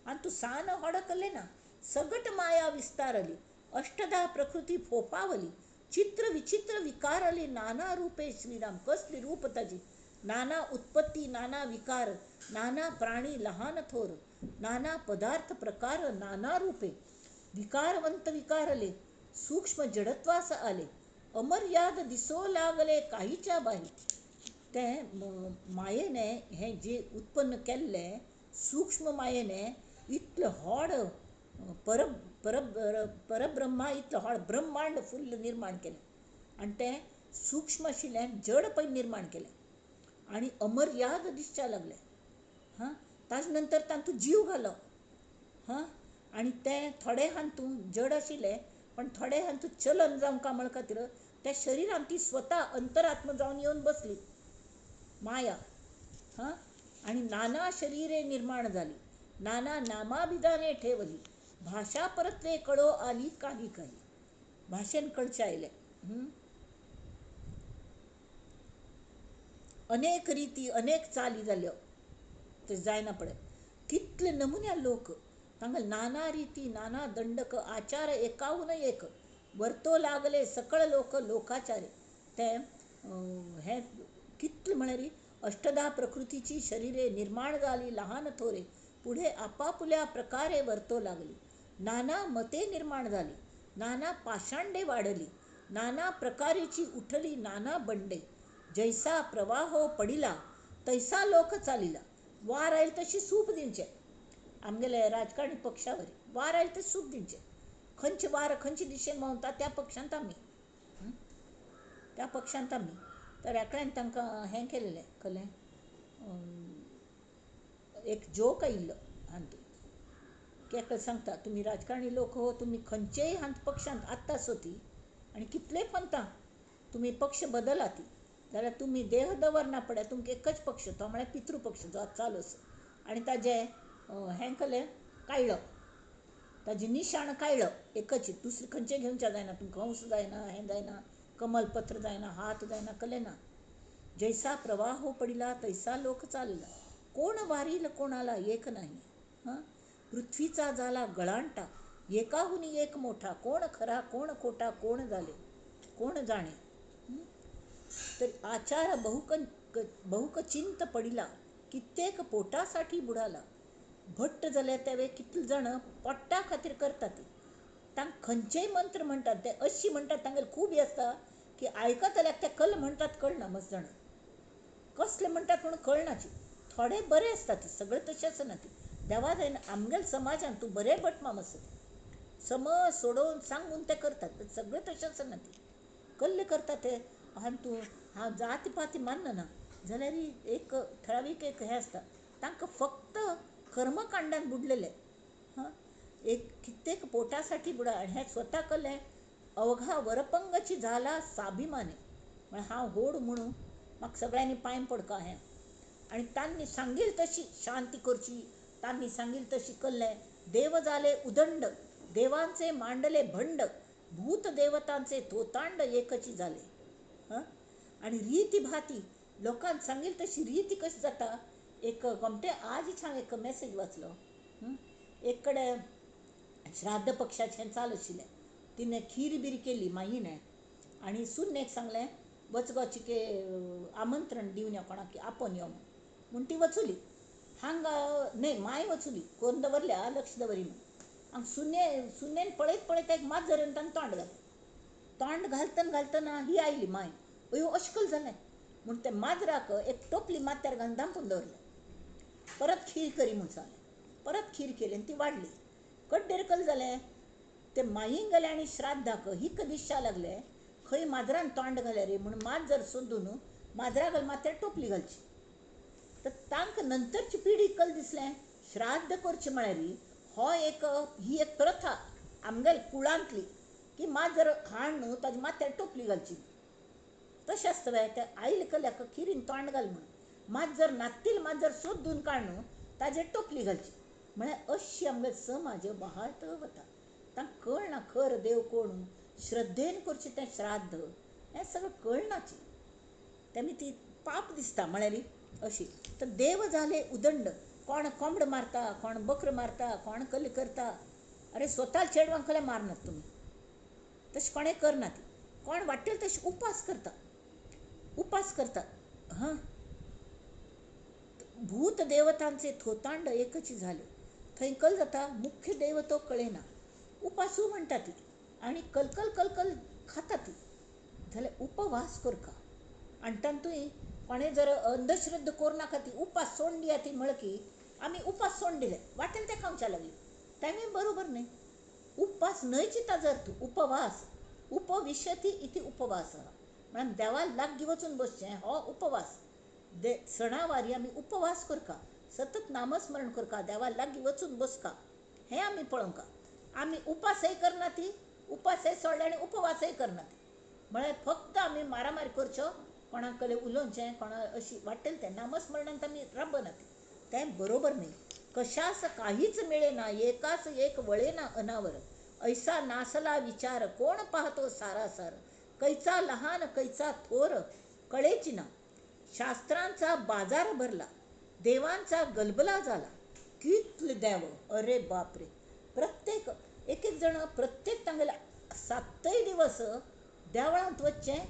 आनी तूं सान हडकले ना. सगट माया विस्तारली, अष्टधा प्रकृती फोफावली, चित्र विचित्र विकारली, नाना रूपे श्रीराम. कसली रूप ताजी, नाना उत्पत्ती नाना विकार, नाना प्राणी लहान थोर, नाना पदार्थ प्रकार, नाना रूपे विकारवंत विकारले, सूक्ष्म जडत्वास आले, अमर्याद दिसो लागले काहीच्या बाही. तें मायेने हें जें उत्पन्न केल्लें सूक्ष्म मायेने इतलें व्हड पर पर परब्रह्मा इतलें व्हड ब्रह्मांड फुल्ल निर्माण केलें. आनी तें सूक्ष्म आशिल्ल्यान जड पय निर्माण केलें आनी अमर्याद दिसच्या लागलें. हां, ताजे नंतर तातूंत जीव घालो. हां, आनी तें थोडे हातूंत जड आशिल्लें, पण थोडे हातूंत चलन जावंक म्हळ खातीर त्या शरिरान ती स्वता अंतरात्म जावन येवन बसली माया. हां, आनी नाना शरीरे निर्माण जाली, नाना नामाभिधाने ठेवली, भाशा परत्वे कळो आली काही काही. भाशेन कळचें आयलें. अनेक रिती अनेक चाली जाल्यो, ते जायना पळय कितले नमुन्या लोक, तांकां नाना रिती नाना दंडक आचार एकाहून एक, वर्तो लागले सकळ लोक लोकाचारे. ते हें कितलें म्हळ्यार अष्टधा प्रकृतीची शरीरे निर्माण जाली लहान थोरे, पुढे आपापुल्या प्रकारे वर्तो लागली. नाना मते निर्माण झाली, नाना पाषांडे वाढली, नाना प्रकारेची उठली नाना बंडे. जैसा प्रवाह पडिला तैसा लोक चालिला. वार आयल तशी सूप दिवचें. आमगेले राजकारणी पक्षावर वार आयल तशी सूप दिवचें. खंयचे वार खंयचे दिशेन व्हांवता त्या पक्षांत आमी, त्या पक्षांत आमी. तर एकल्यान तांकां हें केलेलें कसलें एक जोक आयिल्लो हातूंत की एकलो सांगता तुमी राजकारणी लोक हो, तुमी खंयचेय हांत पक्षांत आत्तां सोती आनी कितलेय पंतां तुमी पक्ष बदलाती जाल्यार तुमी देह दवरना पडया, तुमकां एकच पक्ष तो म्हळ्यार पितृपक्ष जो आतां चालू आसा. आनी ताजें हें कसलें कायळो, ताजी निशाण कायळो एकच, दुसरें खंयचें घेवचें जायना तुमकां, हंस जायना, हें जायना, कमलपत्र जायना, हात जायना, कसलें ना. जैसा प्रवाह पडिला तैसा लोक चालला, कोण वारील कोणाला एक नाही. हां, पृथ्वीचा झाला गळांटा, एकाहून एक मोठा, कोण खरा कोण खोटा कोण झाले कोण जाणे. तर आचार बहुकचिंत पडिला, कित्येक पोटासाठी बुडाला. भट्ट जाल्यार त्यावेळी कितले जाण पोट्टा खातीर करतात ती, तांकां खंयचेय मंत्र म्हणटात ते अशी म्हणटात, तांगेले खूब हें आसता की आयकतल्याक ते कल म्हणटात कळना, मस्त जाण कसले म्हणटात म्हणून कळनाची. थोडे बरे आसतात, सगळे तशें आसना ती. देवा दयेन आमगेले समाजान तूं बरे भटमाम आसता, समज सोडोवन सांगून ते करतात, सगळे तशें आसना ती. कल्ले करतात ते. आनी तूं हांव जाती पाती मानना जाल्यार एक ठरावीक एक हें आसता, तांकां फक्त कर्मकांडान बुडलेले. हां, एक कित्येक पोटासाठी बुडा. आनी हें स्वता कसलें अवघा वरपंगची झाला साभिमाने, म्हळ्यार हांव व्हड म्हणून म्हाका सगळ्यांनी पांय पडका हें. आनी तांणी सांगील तशी शांती करची, तांणी सांगील तशी कल्लें. देव जाले उदंड, देवांचे मांडले भंड, भूत देवतांचे थोतांड एकची जाले. हां, आनी रिती भाती लोकांक सांगील तशी रिती कशी जाता. एक गोमटे आज हांवें एक मॅसेज वाचलो, एक कडेन श्राद्ध पक्षाचें चालू आशिल्लें, तिणें खीर बीर केली माईने आनी सुन्नेक सांगलें वच गो चिके आमंत्रण दिवन यो कोणाक आपोवन यो म्हूण. ती वचुली हांगा न्हय, माय वचुली करून दवरल्या लक्ष दवरी म्हूण. हांगा सुन्ने सुन्नेन पळयत पळयत एक माजर येवन ताणें तोंड घालें. तोंड घालतना घालतना ही आयली माय, अयो अशें कशें जालें म्हूण ते माजराक एक टोपली माथ्यार घालून धांपून दवरलें. परत खीर करी म्हूण सांगलें, परत खीर केली आनी ती वाडली. कड्डेर कल जालें ते माईन गेलें आनी श्राद्धाक हिक दिसच्या लागलें खंय माजरान तोंड घालें रे म्हूण माजर सोदून माजरा घाल माथ्यार टोपली घालची. तर तांकां नंतरची पिढी कल दिसलें श्राद्ध करचें म्हळ्यार हो एक ही एक प्रथा आमगेले कुळांतली की माजर हाड न्हू ताज्या माथ्यार टोपली घालची. तशें आसता बाय, ते आयले कल्याक खिरीन तोंड घाल म्हणून माजर नात्तील माजर सोदून काडून ताजेर टोपली घालची. म्हळ्यार अशी आमगे समाज वाहत वता, तांकां कळना खर देव कोण, श्रद्धेन करचें तें श्राद्ध हें सगळें कळनाची. तेमी ती पाप दिसता म्हळ्यार अशी. तर देव जाले उदंड, कोण कोंबड मारता, कोण बकर मारता, कोण कल्ले करता. अरे स्वता चेडवांक कल्ले मारनात तुमी, तशें कोणें करनात. कोण वाटेल तशें उपास करता, उपास करता. हां, भूत देवतांचे थोतांड एकच झाले, थंय कल जाता मुख्य देव तो कळेना. उपासू म्हणटा ती आनी कलकल कलकल खाता ती, जाल्यार उपवास करका. आनी तातूंत कोणें जर अंधश्रद्धा करूं ती उपास सोडून दिया ती म्हळ की आमी उपास सोडून दिले वाटेल तें खावच्या लागली, तेंय बरोबर न्हय. उपास न्हय चिंता जर तूं उपवास, उपविशती इति उपवास म्हळ्यार देवा लागीं वचून बसचें हो उपवास. दे सणावारी आमी उपवास करका, सतत नामस्मरण करका, देवा लागीं वचून बसका, हें आमी पळोवंका. आमी उपासय करना ती, उपासय सोडले आनी उपवासय करना ती, म्हळ्यार फक्त आमी मारामारी करच्यो, कोणाक कडेन उलोवचें, कोणा अशी वाटेल तें नामस्मरणांत आमी राबना ती, तें बरोबर न्हय. कशास काहीच मिळेना, एकास एक वळेना अनावर, ऐसा नासला विचार कोण पाहतो सारासार, कैचा लहान कैचा थोर कळेची ना. शास्त्रांचा बाजार भरला, देवांचा गलबला झाला. कितले देव, अरे बापरे. प्रत्येक एक एक जण प्रत्येक तांगेल्या सातय दिवस देवळांत वचचें,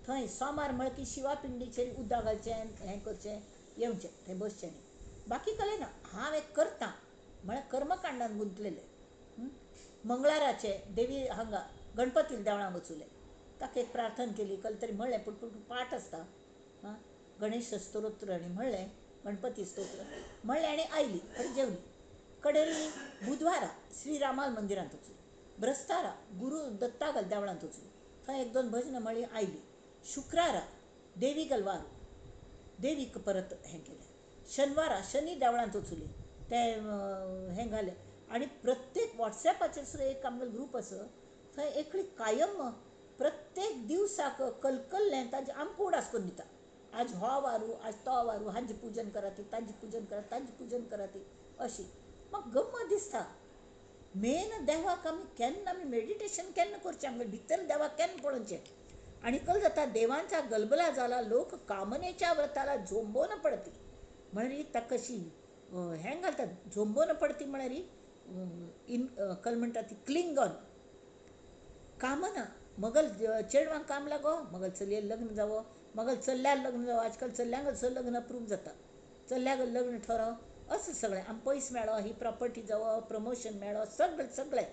थंय सोमार म्हळ की शिवा पिंडीचेर उदक घालचें, हें करचें, येवचें, थंय बसचें न्ही. बाकी कलें ना. हांव एक करतां म्हळ्यार कर्मकांडान गुंतलेलें. मंगळाराचे देवी हांगा गणपती देवळांत वचुलें, ताका एक प्रार्थना केली, कल तरी म्हणलें, पूण पाठ आसता आं, गणेश स्तोत्र आनी म्हणलें, गणपती स्तोत्र म्हणलें आनी आयली आनी जेवली. कडेरी बुधवारा श्रीरामाल मंदिरांत वचून, ब्रस्तारा गुरू दत्तागल देवळांत वचून थंय एक दोन भजनां म्हळी आयली. शुक्रारा देवी गलवार देवीक परत हें केलें. शनवारा शनी देवळांत वचुली तें हें घालें. आनी प्रत्येक वॉट्सॅपाचेर सुद्दां एक आमगेलो ग्रूप आसा, थंय एकली कायम प्रत्येक दिवसाक कलकल्लें ताजें आमकां उडास करून दिता. आज हो वारू, आज तो वारू, हांचें पुजन करात, तांचें पुजन करात, तांचें पुजन करात अशी म्हाका गम्मत दिसता. मेन देवाक आमी केन्ना आमी मेडिटेशन केन्ना करचें, आमगे भितर देवाक केन्ना पळोवचें. आनी कल जाता देवांचा गलबला जाला लोक कामनेच्या व्रताला झोंबोन पडती. म्हळ्यार ताका कशी हें घालतात, झोंबोन पडती म्हळ्यार इन कल म्हणटा ती क्लिंगॉन कामना. मगल चेडवांक काम लागो, मगल चलयेक लग्न जावो, मगल चल्यार लग्न जावो. आजकाल चल्यांक लग्न अप्रूव जाता, चल्याक लग्न ठरोवप असं सगळें. आम पयस मेळो, ही प्रॉपर्टी जावो, प्रमोशन मेळो, सगळें सगळें.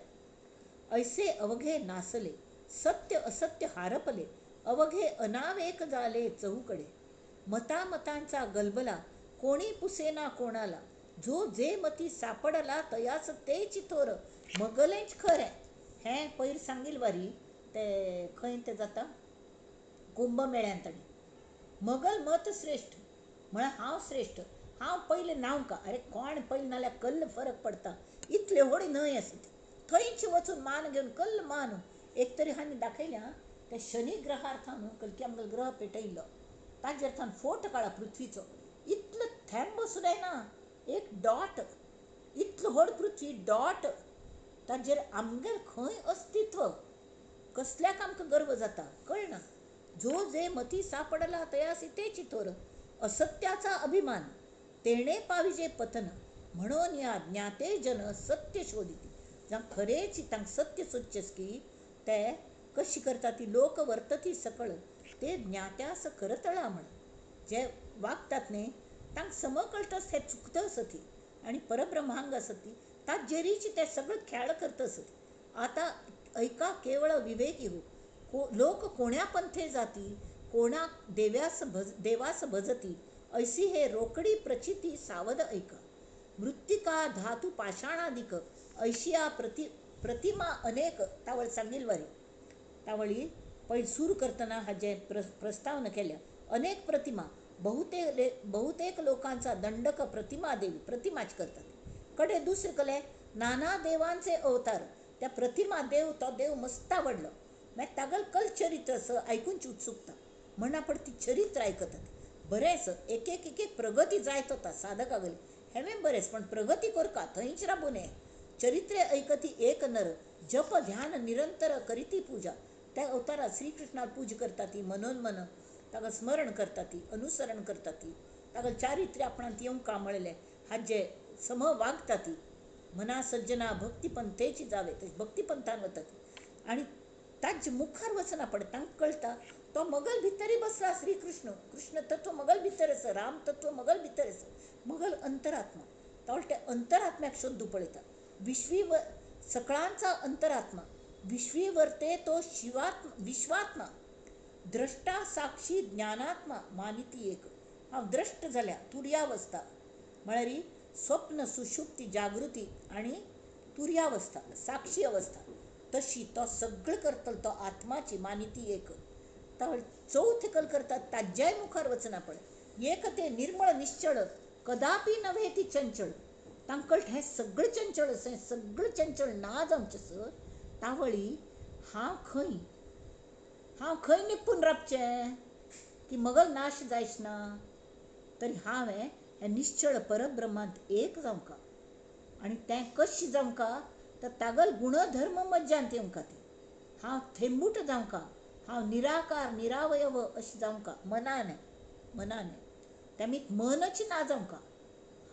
ऐसे अवघे नासले सत्य असत्य हारपले, अवघे अनावेक जाले चहूकडे. मतामतांचा गलबला कोणी पुसेना कोणाला, जो जे मती सापडला तयास तेच थोर मगलेंच खरें. हें पयर सांगील वारी ते खंय तें जाता कुंभमेळ्यांत ताणें. मगल मत श्रेश्ठ म्हळ्यार हांव श्रेश्ठ, हांव पयलें नांव का. अरे कोण पयलें नाल्यार कल्ल फरक पडटा, इतले व्हड न्हंय आसा ती, थंयच वचून मान घेवन कल्ल मान. एक तरी हांणी दाखयल्या ते शनी ग्रहार्थान न्हू कलकी आमकां ग्रह पेटयल्लो, ताजेर थावन फोट काडला पृथ्वीचो, इतलो थेंब सुद्दां ना, एक डॉट, इतलो व्हड पृथ्वी डॉट, ताजेर आमगेर खंय अस्तित्व, कसल्याक आमकां गर्व जाता कळना. जो जे मती सापडला तयासी तेची थोर, असत्याचा अभिमान तेणे पाविजे पतन, म्हणून या ज्ञाते जन सत्य शोधिती. जावं खरेंच तांकां सत्य सोदचें की ते कशी करता ती लोक वर्तती सकळ ते ज्ञात्यास करतळा म्हण. जे वागतात न्ही तांकां सम कळटा हें चुकता आसती आनी परब्रह्मांग आसती, ताजेरीच ते सगळें खेळ करता आसती. आतां ऐका केवळ विवेकी हो लोक कोण्या पंथे जाती, कोणा देव्यास भज देवास भजती, ऐसी हे रोकडी प्रचिती सावध ऐका. मृत्तिका धातू पाषाणादिक ऐशिया प्रतिमा अनेक. तावळ सांगील वारी तावळी पयर सूर करतना हाजें प्रस्तावना केल्या. अनेक प्रतिमा बहुतेक लोकांचा दंडक प्रतिमा देवी प्रतिमाच करतात. कडे दुसरे कले नाना देवांचे अवतार, त्या प्रतिमा देव तो देव मस्त आवडलो, मागीर तागल कल चरित्र असं आयकूनची उत्सुकता म्हण आपण ती चरित्र आयकतात. बरेंच एक एक एक एक प्रगती जायत वता साधका गली, हेंवें बरेंच पण प्रगती करका थंयच राबून हे. चरित्रे ऐकती एक नर जप ध्यान निरंतर करीती पूजा. त्या अवतारात श्रीकृष्णाक पूजा करता ती मनोन्मन, ताका स्मरण करता ती, अनुसरण करता ती, ताका चारित्र्य आपणांत येवंक म्हणलें हाजे सम वागता ती. मना सज्जना भक्तिपंथेची जावे, तशी भक्तिपंथान वता ती. आनी ताजे मुखार वचना पड तांकां कळटा तो मगल भितरय बसला श्रीकृष्ण, कृष्ण तत्व मगल भितर आसा, राम तत्व मगल भितर आसा, मगल अंतरात्मा. तावळ त्या अंतरात्म्याक सोदू पळयता. विश्वी सकळांचा अंतरात्मा विश्वी वर्ते तो शिवात्मा विश्वात्मा, द्रष्टा साक्षी ज्ञानात्मा मानिती एक. हांव द्रष्ट जाल्या तुर्यावस्था म्हळ्यार स्वप्न सुषुप्ती जागृती आनी तुर्यावस्था साक्षी अवस्था, तशी तो सगळें करतलो तो आत्माची मानिती एक. तावळ चवथ कल करतात ताज्याय मुखार वचना पळय. एक ते निर्मळ निश्चळ कदापी नव्हे ती चंचळ. तांकां कळटा हें सगळें चंचळ आसा, हें सगळें चंचळ ना जावचें सर. तावळी हांव खंय, हांव खंय निपून रावचें की मगल नाश जायच ना, तरी हांवें हें निश्चळ परब्रह्मांत एक जावंका. आनी तें कशें जावंका तर तागल गुणधर्म मज्जांत येवंका ती. हांव थेंबूट जावंका, हांव निराकार निरावयव अशें जावंका मनान मनान, तेमी मनच ना जावंका.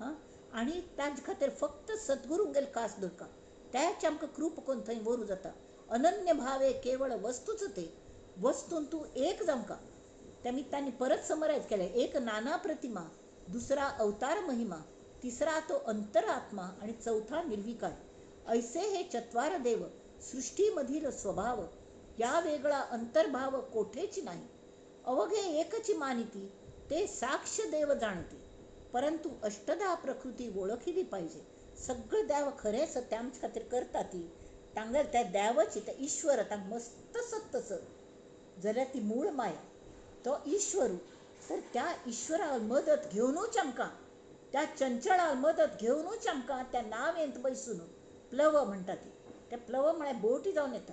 हां, आनी ताजे खातीर फक्त सद्गुरूंगेर कास दवरका, तेच आमकां कृप करून थंय व्हरूं जाता. अनन्य भावे केवळ वस्तूच ते, वस्तून तू एक जावंका. त्यामी तांणी परत समरायज केलें, एक नाना प्रतिमा, दुसरा अवतार महिमा, तिसरा तो अंतरात्मा आणि चौथा निर्विकार. ऐसे हे चत्वार देव सृष्टीमधील स्वभाव, या वेगळा अंतर्भाव कोठेच नाही. अवघे एकची मानिती, ते साक्ष देव जाणते. परंतु अष्टधा प्रकृती ओळखिली पाहिजे. सगळं देव खरेंच ते आमचे खातीर करता ती तांगेल त्या देवाची त्या ईश्वर तांकां मस्त सत्तस जाल्यार ती मूळ माया तो ईश्वर. तर त्या ईश्वरा मदत घेवनूच आमकां, त्या चंचळा मदत घेवनूच आमकां त्या नावेंत बैसून प्लव म्हणटा ती, त्या प्लव म्हळ्यार बोटी जावन येता.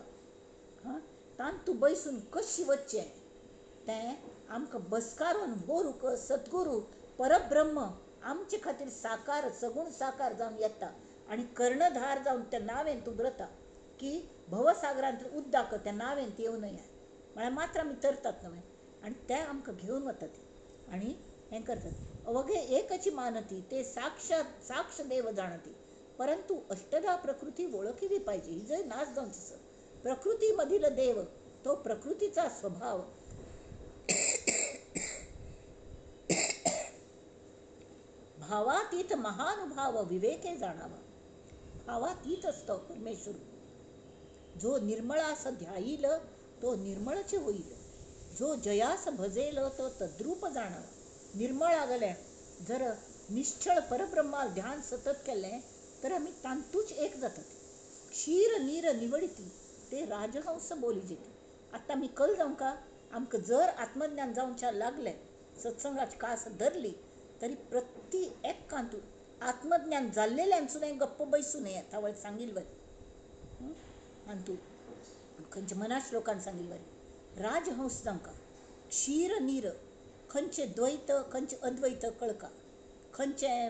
हां, तातूंत बैसून कशी वचचें तें आमकां बसकारून व्हरूंक सद्गुरू परब्रह्म आमचे खातीर साकार सगूण साकार जावन येता आनी कर्णधार जावन त्या नावेंत उतरता की भवसागरांतलें उदक त्या नावेंत येवं नये म्हळ्यार मात्र आमी तरतात न्हय, आनी ते आमकां घेवन वतात आनी हें करतात. अवघे एकची मानती, ते साक्षात साक्ष देव जाणती. परंतु अष्टधा प्रकृती ओळखिली पाहिजे. ही जर नाच जावन तसं प्रकृतीमधील देव तो प्रकृतीचा स्वभाव भावातीत महानुभाव विवेके जाणावा. भावातीत असतो परमेश्वर. जो निर्मळास ध्याईल तो निर्मळच होईल, जो जयास भजेल तो तद्रूप जाणावा. निर्मळ आगलें जर निश्चळ परब्रह्माल ध्यान सतत केलें तर आमी तांतूच एक जातात. क्षीर नीर निवडिती ते राजहंस बोली जेती. आतां आमी कल जावंका आमकां जर आत्मज्ञान जावच्या लागलें, सत्संगाची कास धरली तरी प्रति एकांतू आत्मज्ञान जाल्लेल्यान सुद्दां गप्प बैसूं नये. तावळ सांगील बरें आनी तूं खंयच्या मना श्लोकान सांगील बरें, राजहंस जावंका क्षीर नीर खंयचें द्वैत खंयचें अद्वैत कळका, खंयचें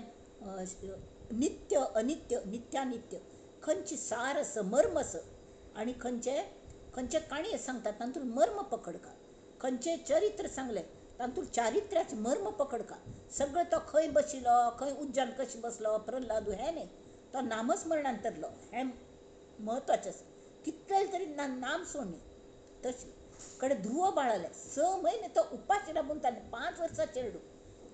नित्य अनित्य नित्यानित्य, खंयची सारस मर्मस आनी खंयचे खंयचे काणये सांगतात तातूंत मर्म पकडका, खंयचें चरित्र सांगलें तातूंत चारित्र्याचें मर्म पकडका. सगळें तो खंय बशिल्लो खंय उज्जान कशें बसलो प्रल्हादू हें न्ही, तो नामस्मरणान तरलो हें म्हत्वाचें आसा. कितले तरी नाम सोडली तशी कडेन ध्रुव बाळालें 6 म्हयने तो उपाशी राबून ताणें 5 वर्सां चेरडू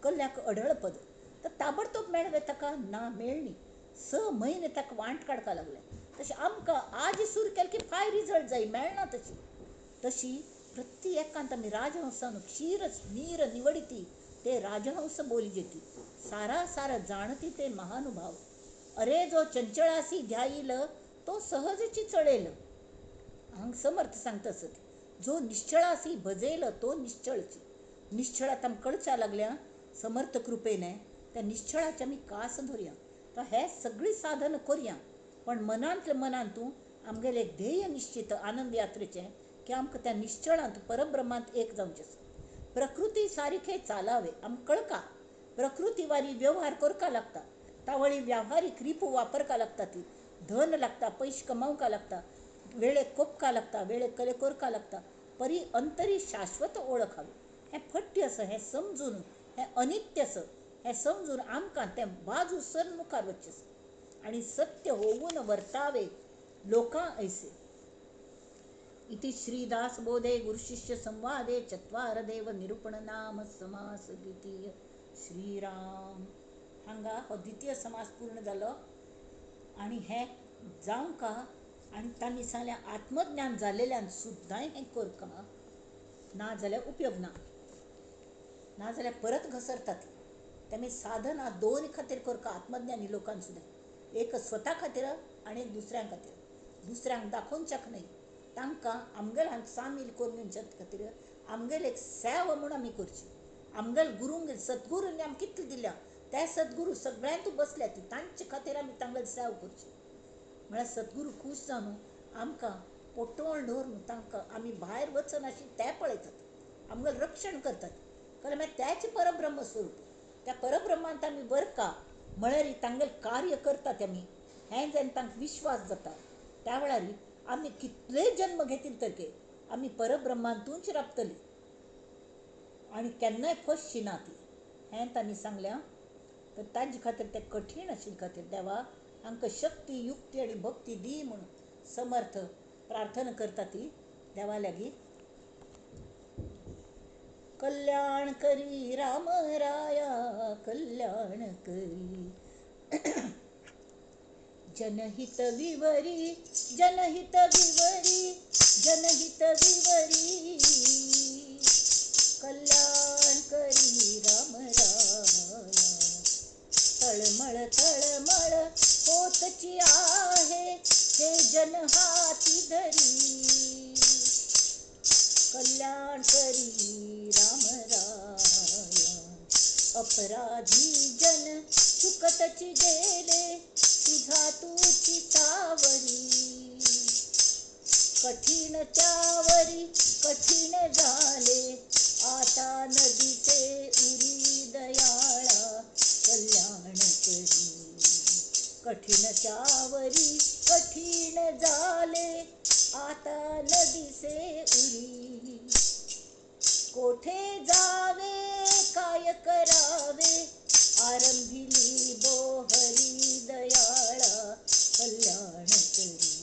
कल्ल्याक अढळ पद तर ताबडतोब मेळ्ळें ताका ना मेळ्ळी. 6 म्हयने ताका वांट काडपाक लागले. तशें आमकां आज सुरू केलें की फाय रिजल्ट जाय मेळना. तशी तशी प्रति एकांत आमी राजहंसान क्षीर नीर निवडिती ते राजहंस बोली जेती, सारा सारा जाणती ते महानुभाव. अरे जो चंचळासी ध्याईल तो सहजची चळेल. हांगा समर्थ सांगता आसत, जो निश्चळासी भजेल तो निश्चळची. निश्चळात आमकां कळच्या लागल्या समर्थ कृपेने त्या निश्चळाचे आमी कास धरया. तर हे सगळीं साधन करया पण मनांतले मनांतू आमगेलें एक ध्येय निश्चित आनंद यात्रेचें की आमकां त्या निश्चळांत परब्रह्मांत एक जावचें आसा. प्रकृती सारखे चालावे आमकां कळका, प्रकृतीवारी व्यवहार करका लागता, तावळी व्यावहारीक रिपू वापरका लागता, ती धन लागता, पयशे कमावका लागता, वेळेक कोपका लागता, वेळेक कले करका लागता, परी अंतरी शाश्वत ओळख हवी. हें फट्टी आसा हें समजून, हें अनित्य आसा हें समजून आमकां तें बाजू सर मुखार वचचें आसा. आनी सत्य होवून वर्तावे लोकां ऐसे. इति श्रीदास बोधे गुरुशिष्य संवादे चत्वार देव निरूपण नाम समास द्वितीय. श्रीराम. हांगा हो द्वितीय समास पूर्ण जालो आनी हें जावंका आनी तांणी सांगलें आत्मज्ञान जाल्लेल्यान सुद्दां हें करका, ना जाल्यार उपयोग ना, ना जाल्यार परत घसरतात. तेमी साधना दोन खातीर करका आत्मज्ञानी लोकांक सुद्दां, एक स्वता खातीर आनी एक दुसऱ्यां खातीर. दुसऱ्यांक दाखोवच्याक न्हय, तांकां आमगेल्यान सामील करून घेवच्या खातीर आमगेले एक सेवा म्हूण आमी करची. आमगेले गुरूंक सद्गुरूंनी आमकां कितलें दिल्या त्या सद्गुरू सगळ्यांत बसल्या ती तांचे खातीर आमी तांगेली सेवा करची. म्हळ्यार सद्गुरू खूश जावन आमकां पोटवण दवरून तांकां आमी भायर वचनाशी ते पळयतात, आमगेलें रक्षण करतात. कारण मागीर त्याच परब्रह्म स्वरूप, त्या परब्रह्मांत आमी वरका म्हळ्यार तांगेलें कार्य करतात आमी, हें जेन्ना तांकां विश्वास जाता त्या वेळार आमी कितले जन्म घेतील तरके आमी परब्रह्मांतूच राबतली आनी केन्नाय फसची ना ती, हें तांणी सांगलें. तर तांचे खातीर तें कठीण आशिल्ले खातीर देवा आमकां शक्ती युक्ती आनी भक्ती दी म्हणून समर्थ प्रार्थना करता ती देवा लागीं. कल्याण करी राम राया कल्याण करी, जनहित विवरी जनहित विवरी जनहित विवरी, कल्याण करी राम राया. तळमळ तळमळ होतची आहे हे जन हाती धरी, कल्याण करी राम राया. अपराधी जन चुकतची गेले तुझा तुची सावरी, कठीण त्यावरी कठीण झाले आता नदीचे उरी दयाळा कल्याण करी. कठीण त्यावरी कठीण झाले आता नदीचे उरी, कोठे जावे काय करावे आरंभिली बोहरी दयाळा कल्याण करी.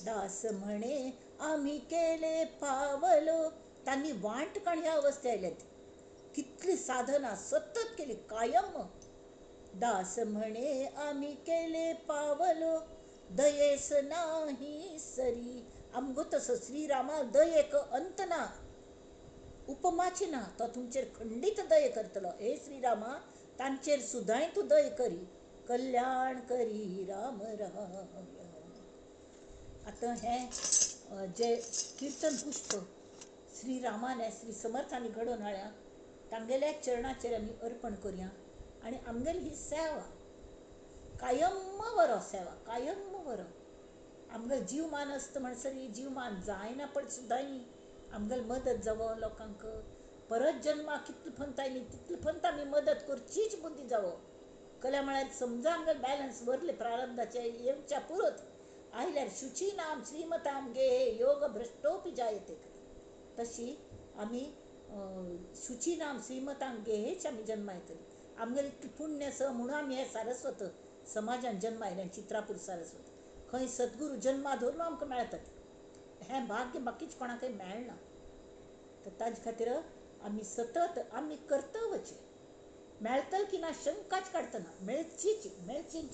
दास म्हणे आम्ही केले पावलो. तांणी वांट काण ह्या अवस्थे आयल्यात, कितली साधना सतत केली कायम. दास म्हणे आम्ही केले पावलो दयेस नाही सरी. आमगो तसो श्रीरामा दयेक अंत ना, उपमाची ना, तो तुमचेर खंडीत दये करतलो. हे श्रीरामा तांचेर सुद्दांय तूं दय करी, कल्याण करी राम राया. आतां हें जें किर्तन पुष्प श्रीरामान श्री समर्थांनी घडोवन हाडल्या तांगेल्या चरणाचेर आमी अर्पण करुया आनी आमगेली ही सेवा कायम बरो, सेवा कायम बरो. आमगेलो जीवमान आसता म्हणसर ही जीवमान जायना पण सुद्दां आमगेली मदत जावो लोकांक. परत जन्माक कितले फंत आयली तितले फंत आमी मदत करचीच बुद्दी जावो. कल्या म्हळ्यार समजा आमगेले बॅलन्स वरले प्रारब्धाचे येवच्या पुरत आयल्यार शुची नाम श्रीमताम गे योग भ्रष्टोपी जायते. तशी आमी शुची नाम श्रीमताम गेहेच आमी जन्मा येतली. आमगेले इतलें पुण्य आसा म्हणून आमी हे सारस्वत समाजान जन्मा आयले, चित्रापूर सारस्वत खंय सद्गुरू जन्मा धरून आमकां मेळतात. हें भाग्य बाकीच कोणाकय मेळना. तर ताजे खातीर आमी सतत आमी कर्तव्याचें मेळतल की ना शंकाच काडटना, मेळचीच मेळचीच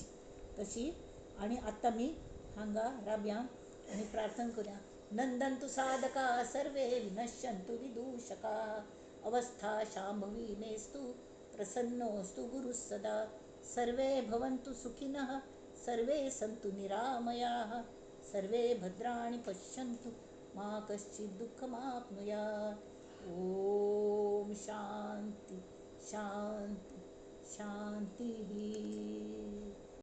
तशी. आनी आतां आमी हांगा राबया आनी प्रार्थना करुया. नंदन्तु साधका सर्वे विनश्यन्तु विदूषका, अवस्था शांभवी नेस्तु प्रसन्नोऽस्तु गुरुः सदा. सर्वे भवन्तु सुखिनः सर्वे सन्तु निरामयाः, सर्वे भद्राणि पश्यन्तु मा कश्चित् दुःखमाप्नुयात्. ॐ शांति शांति शांतिः.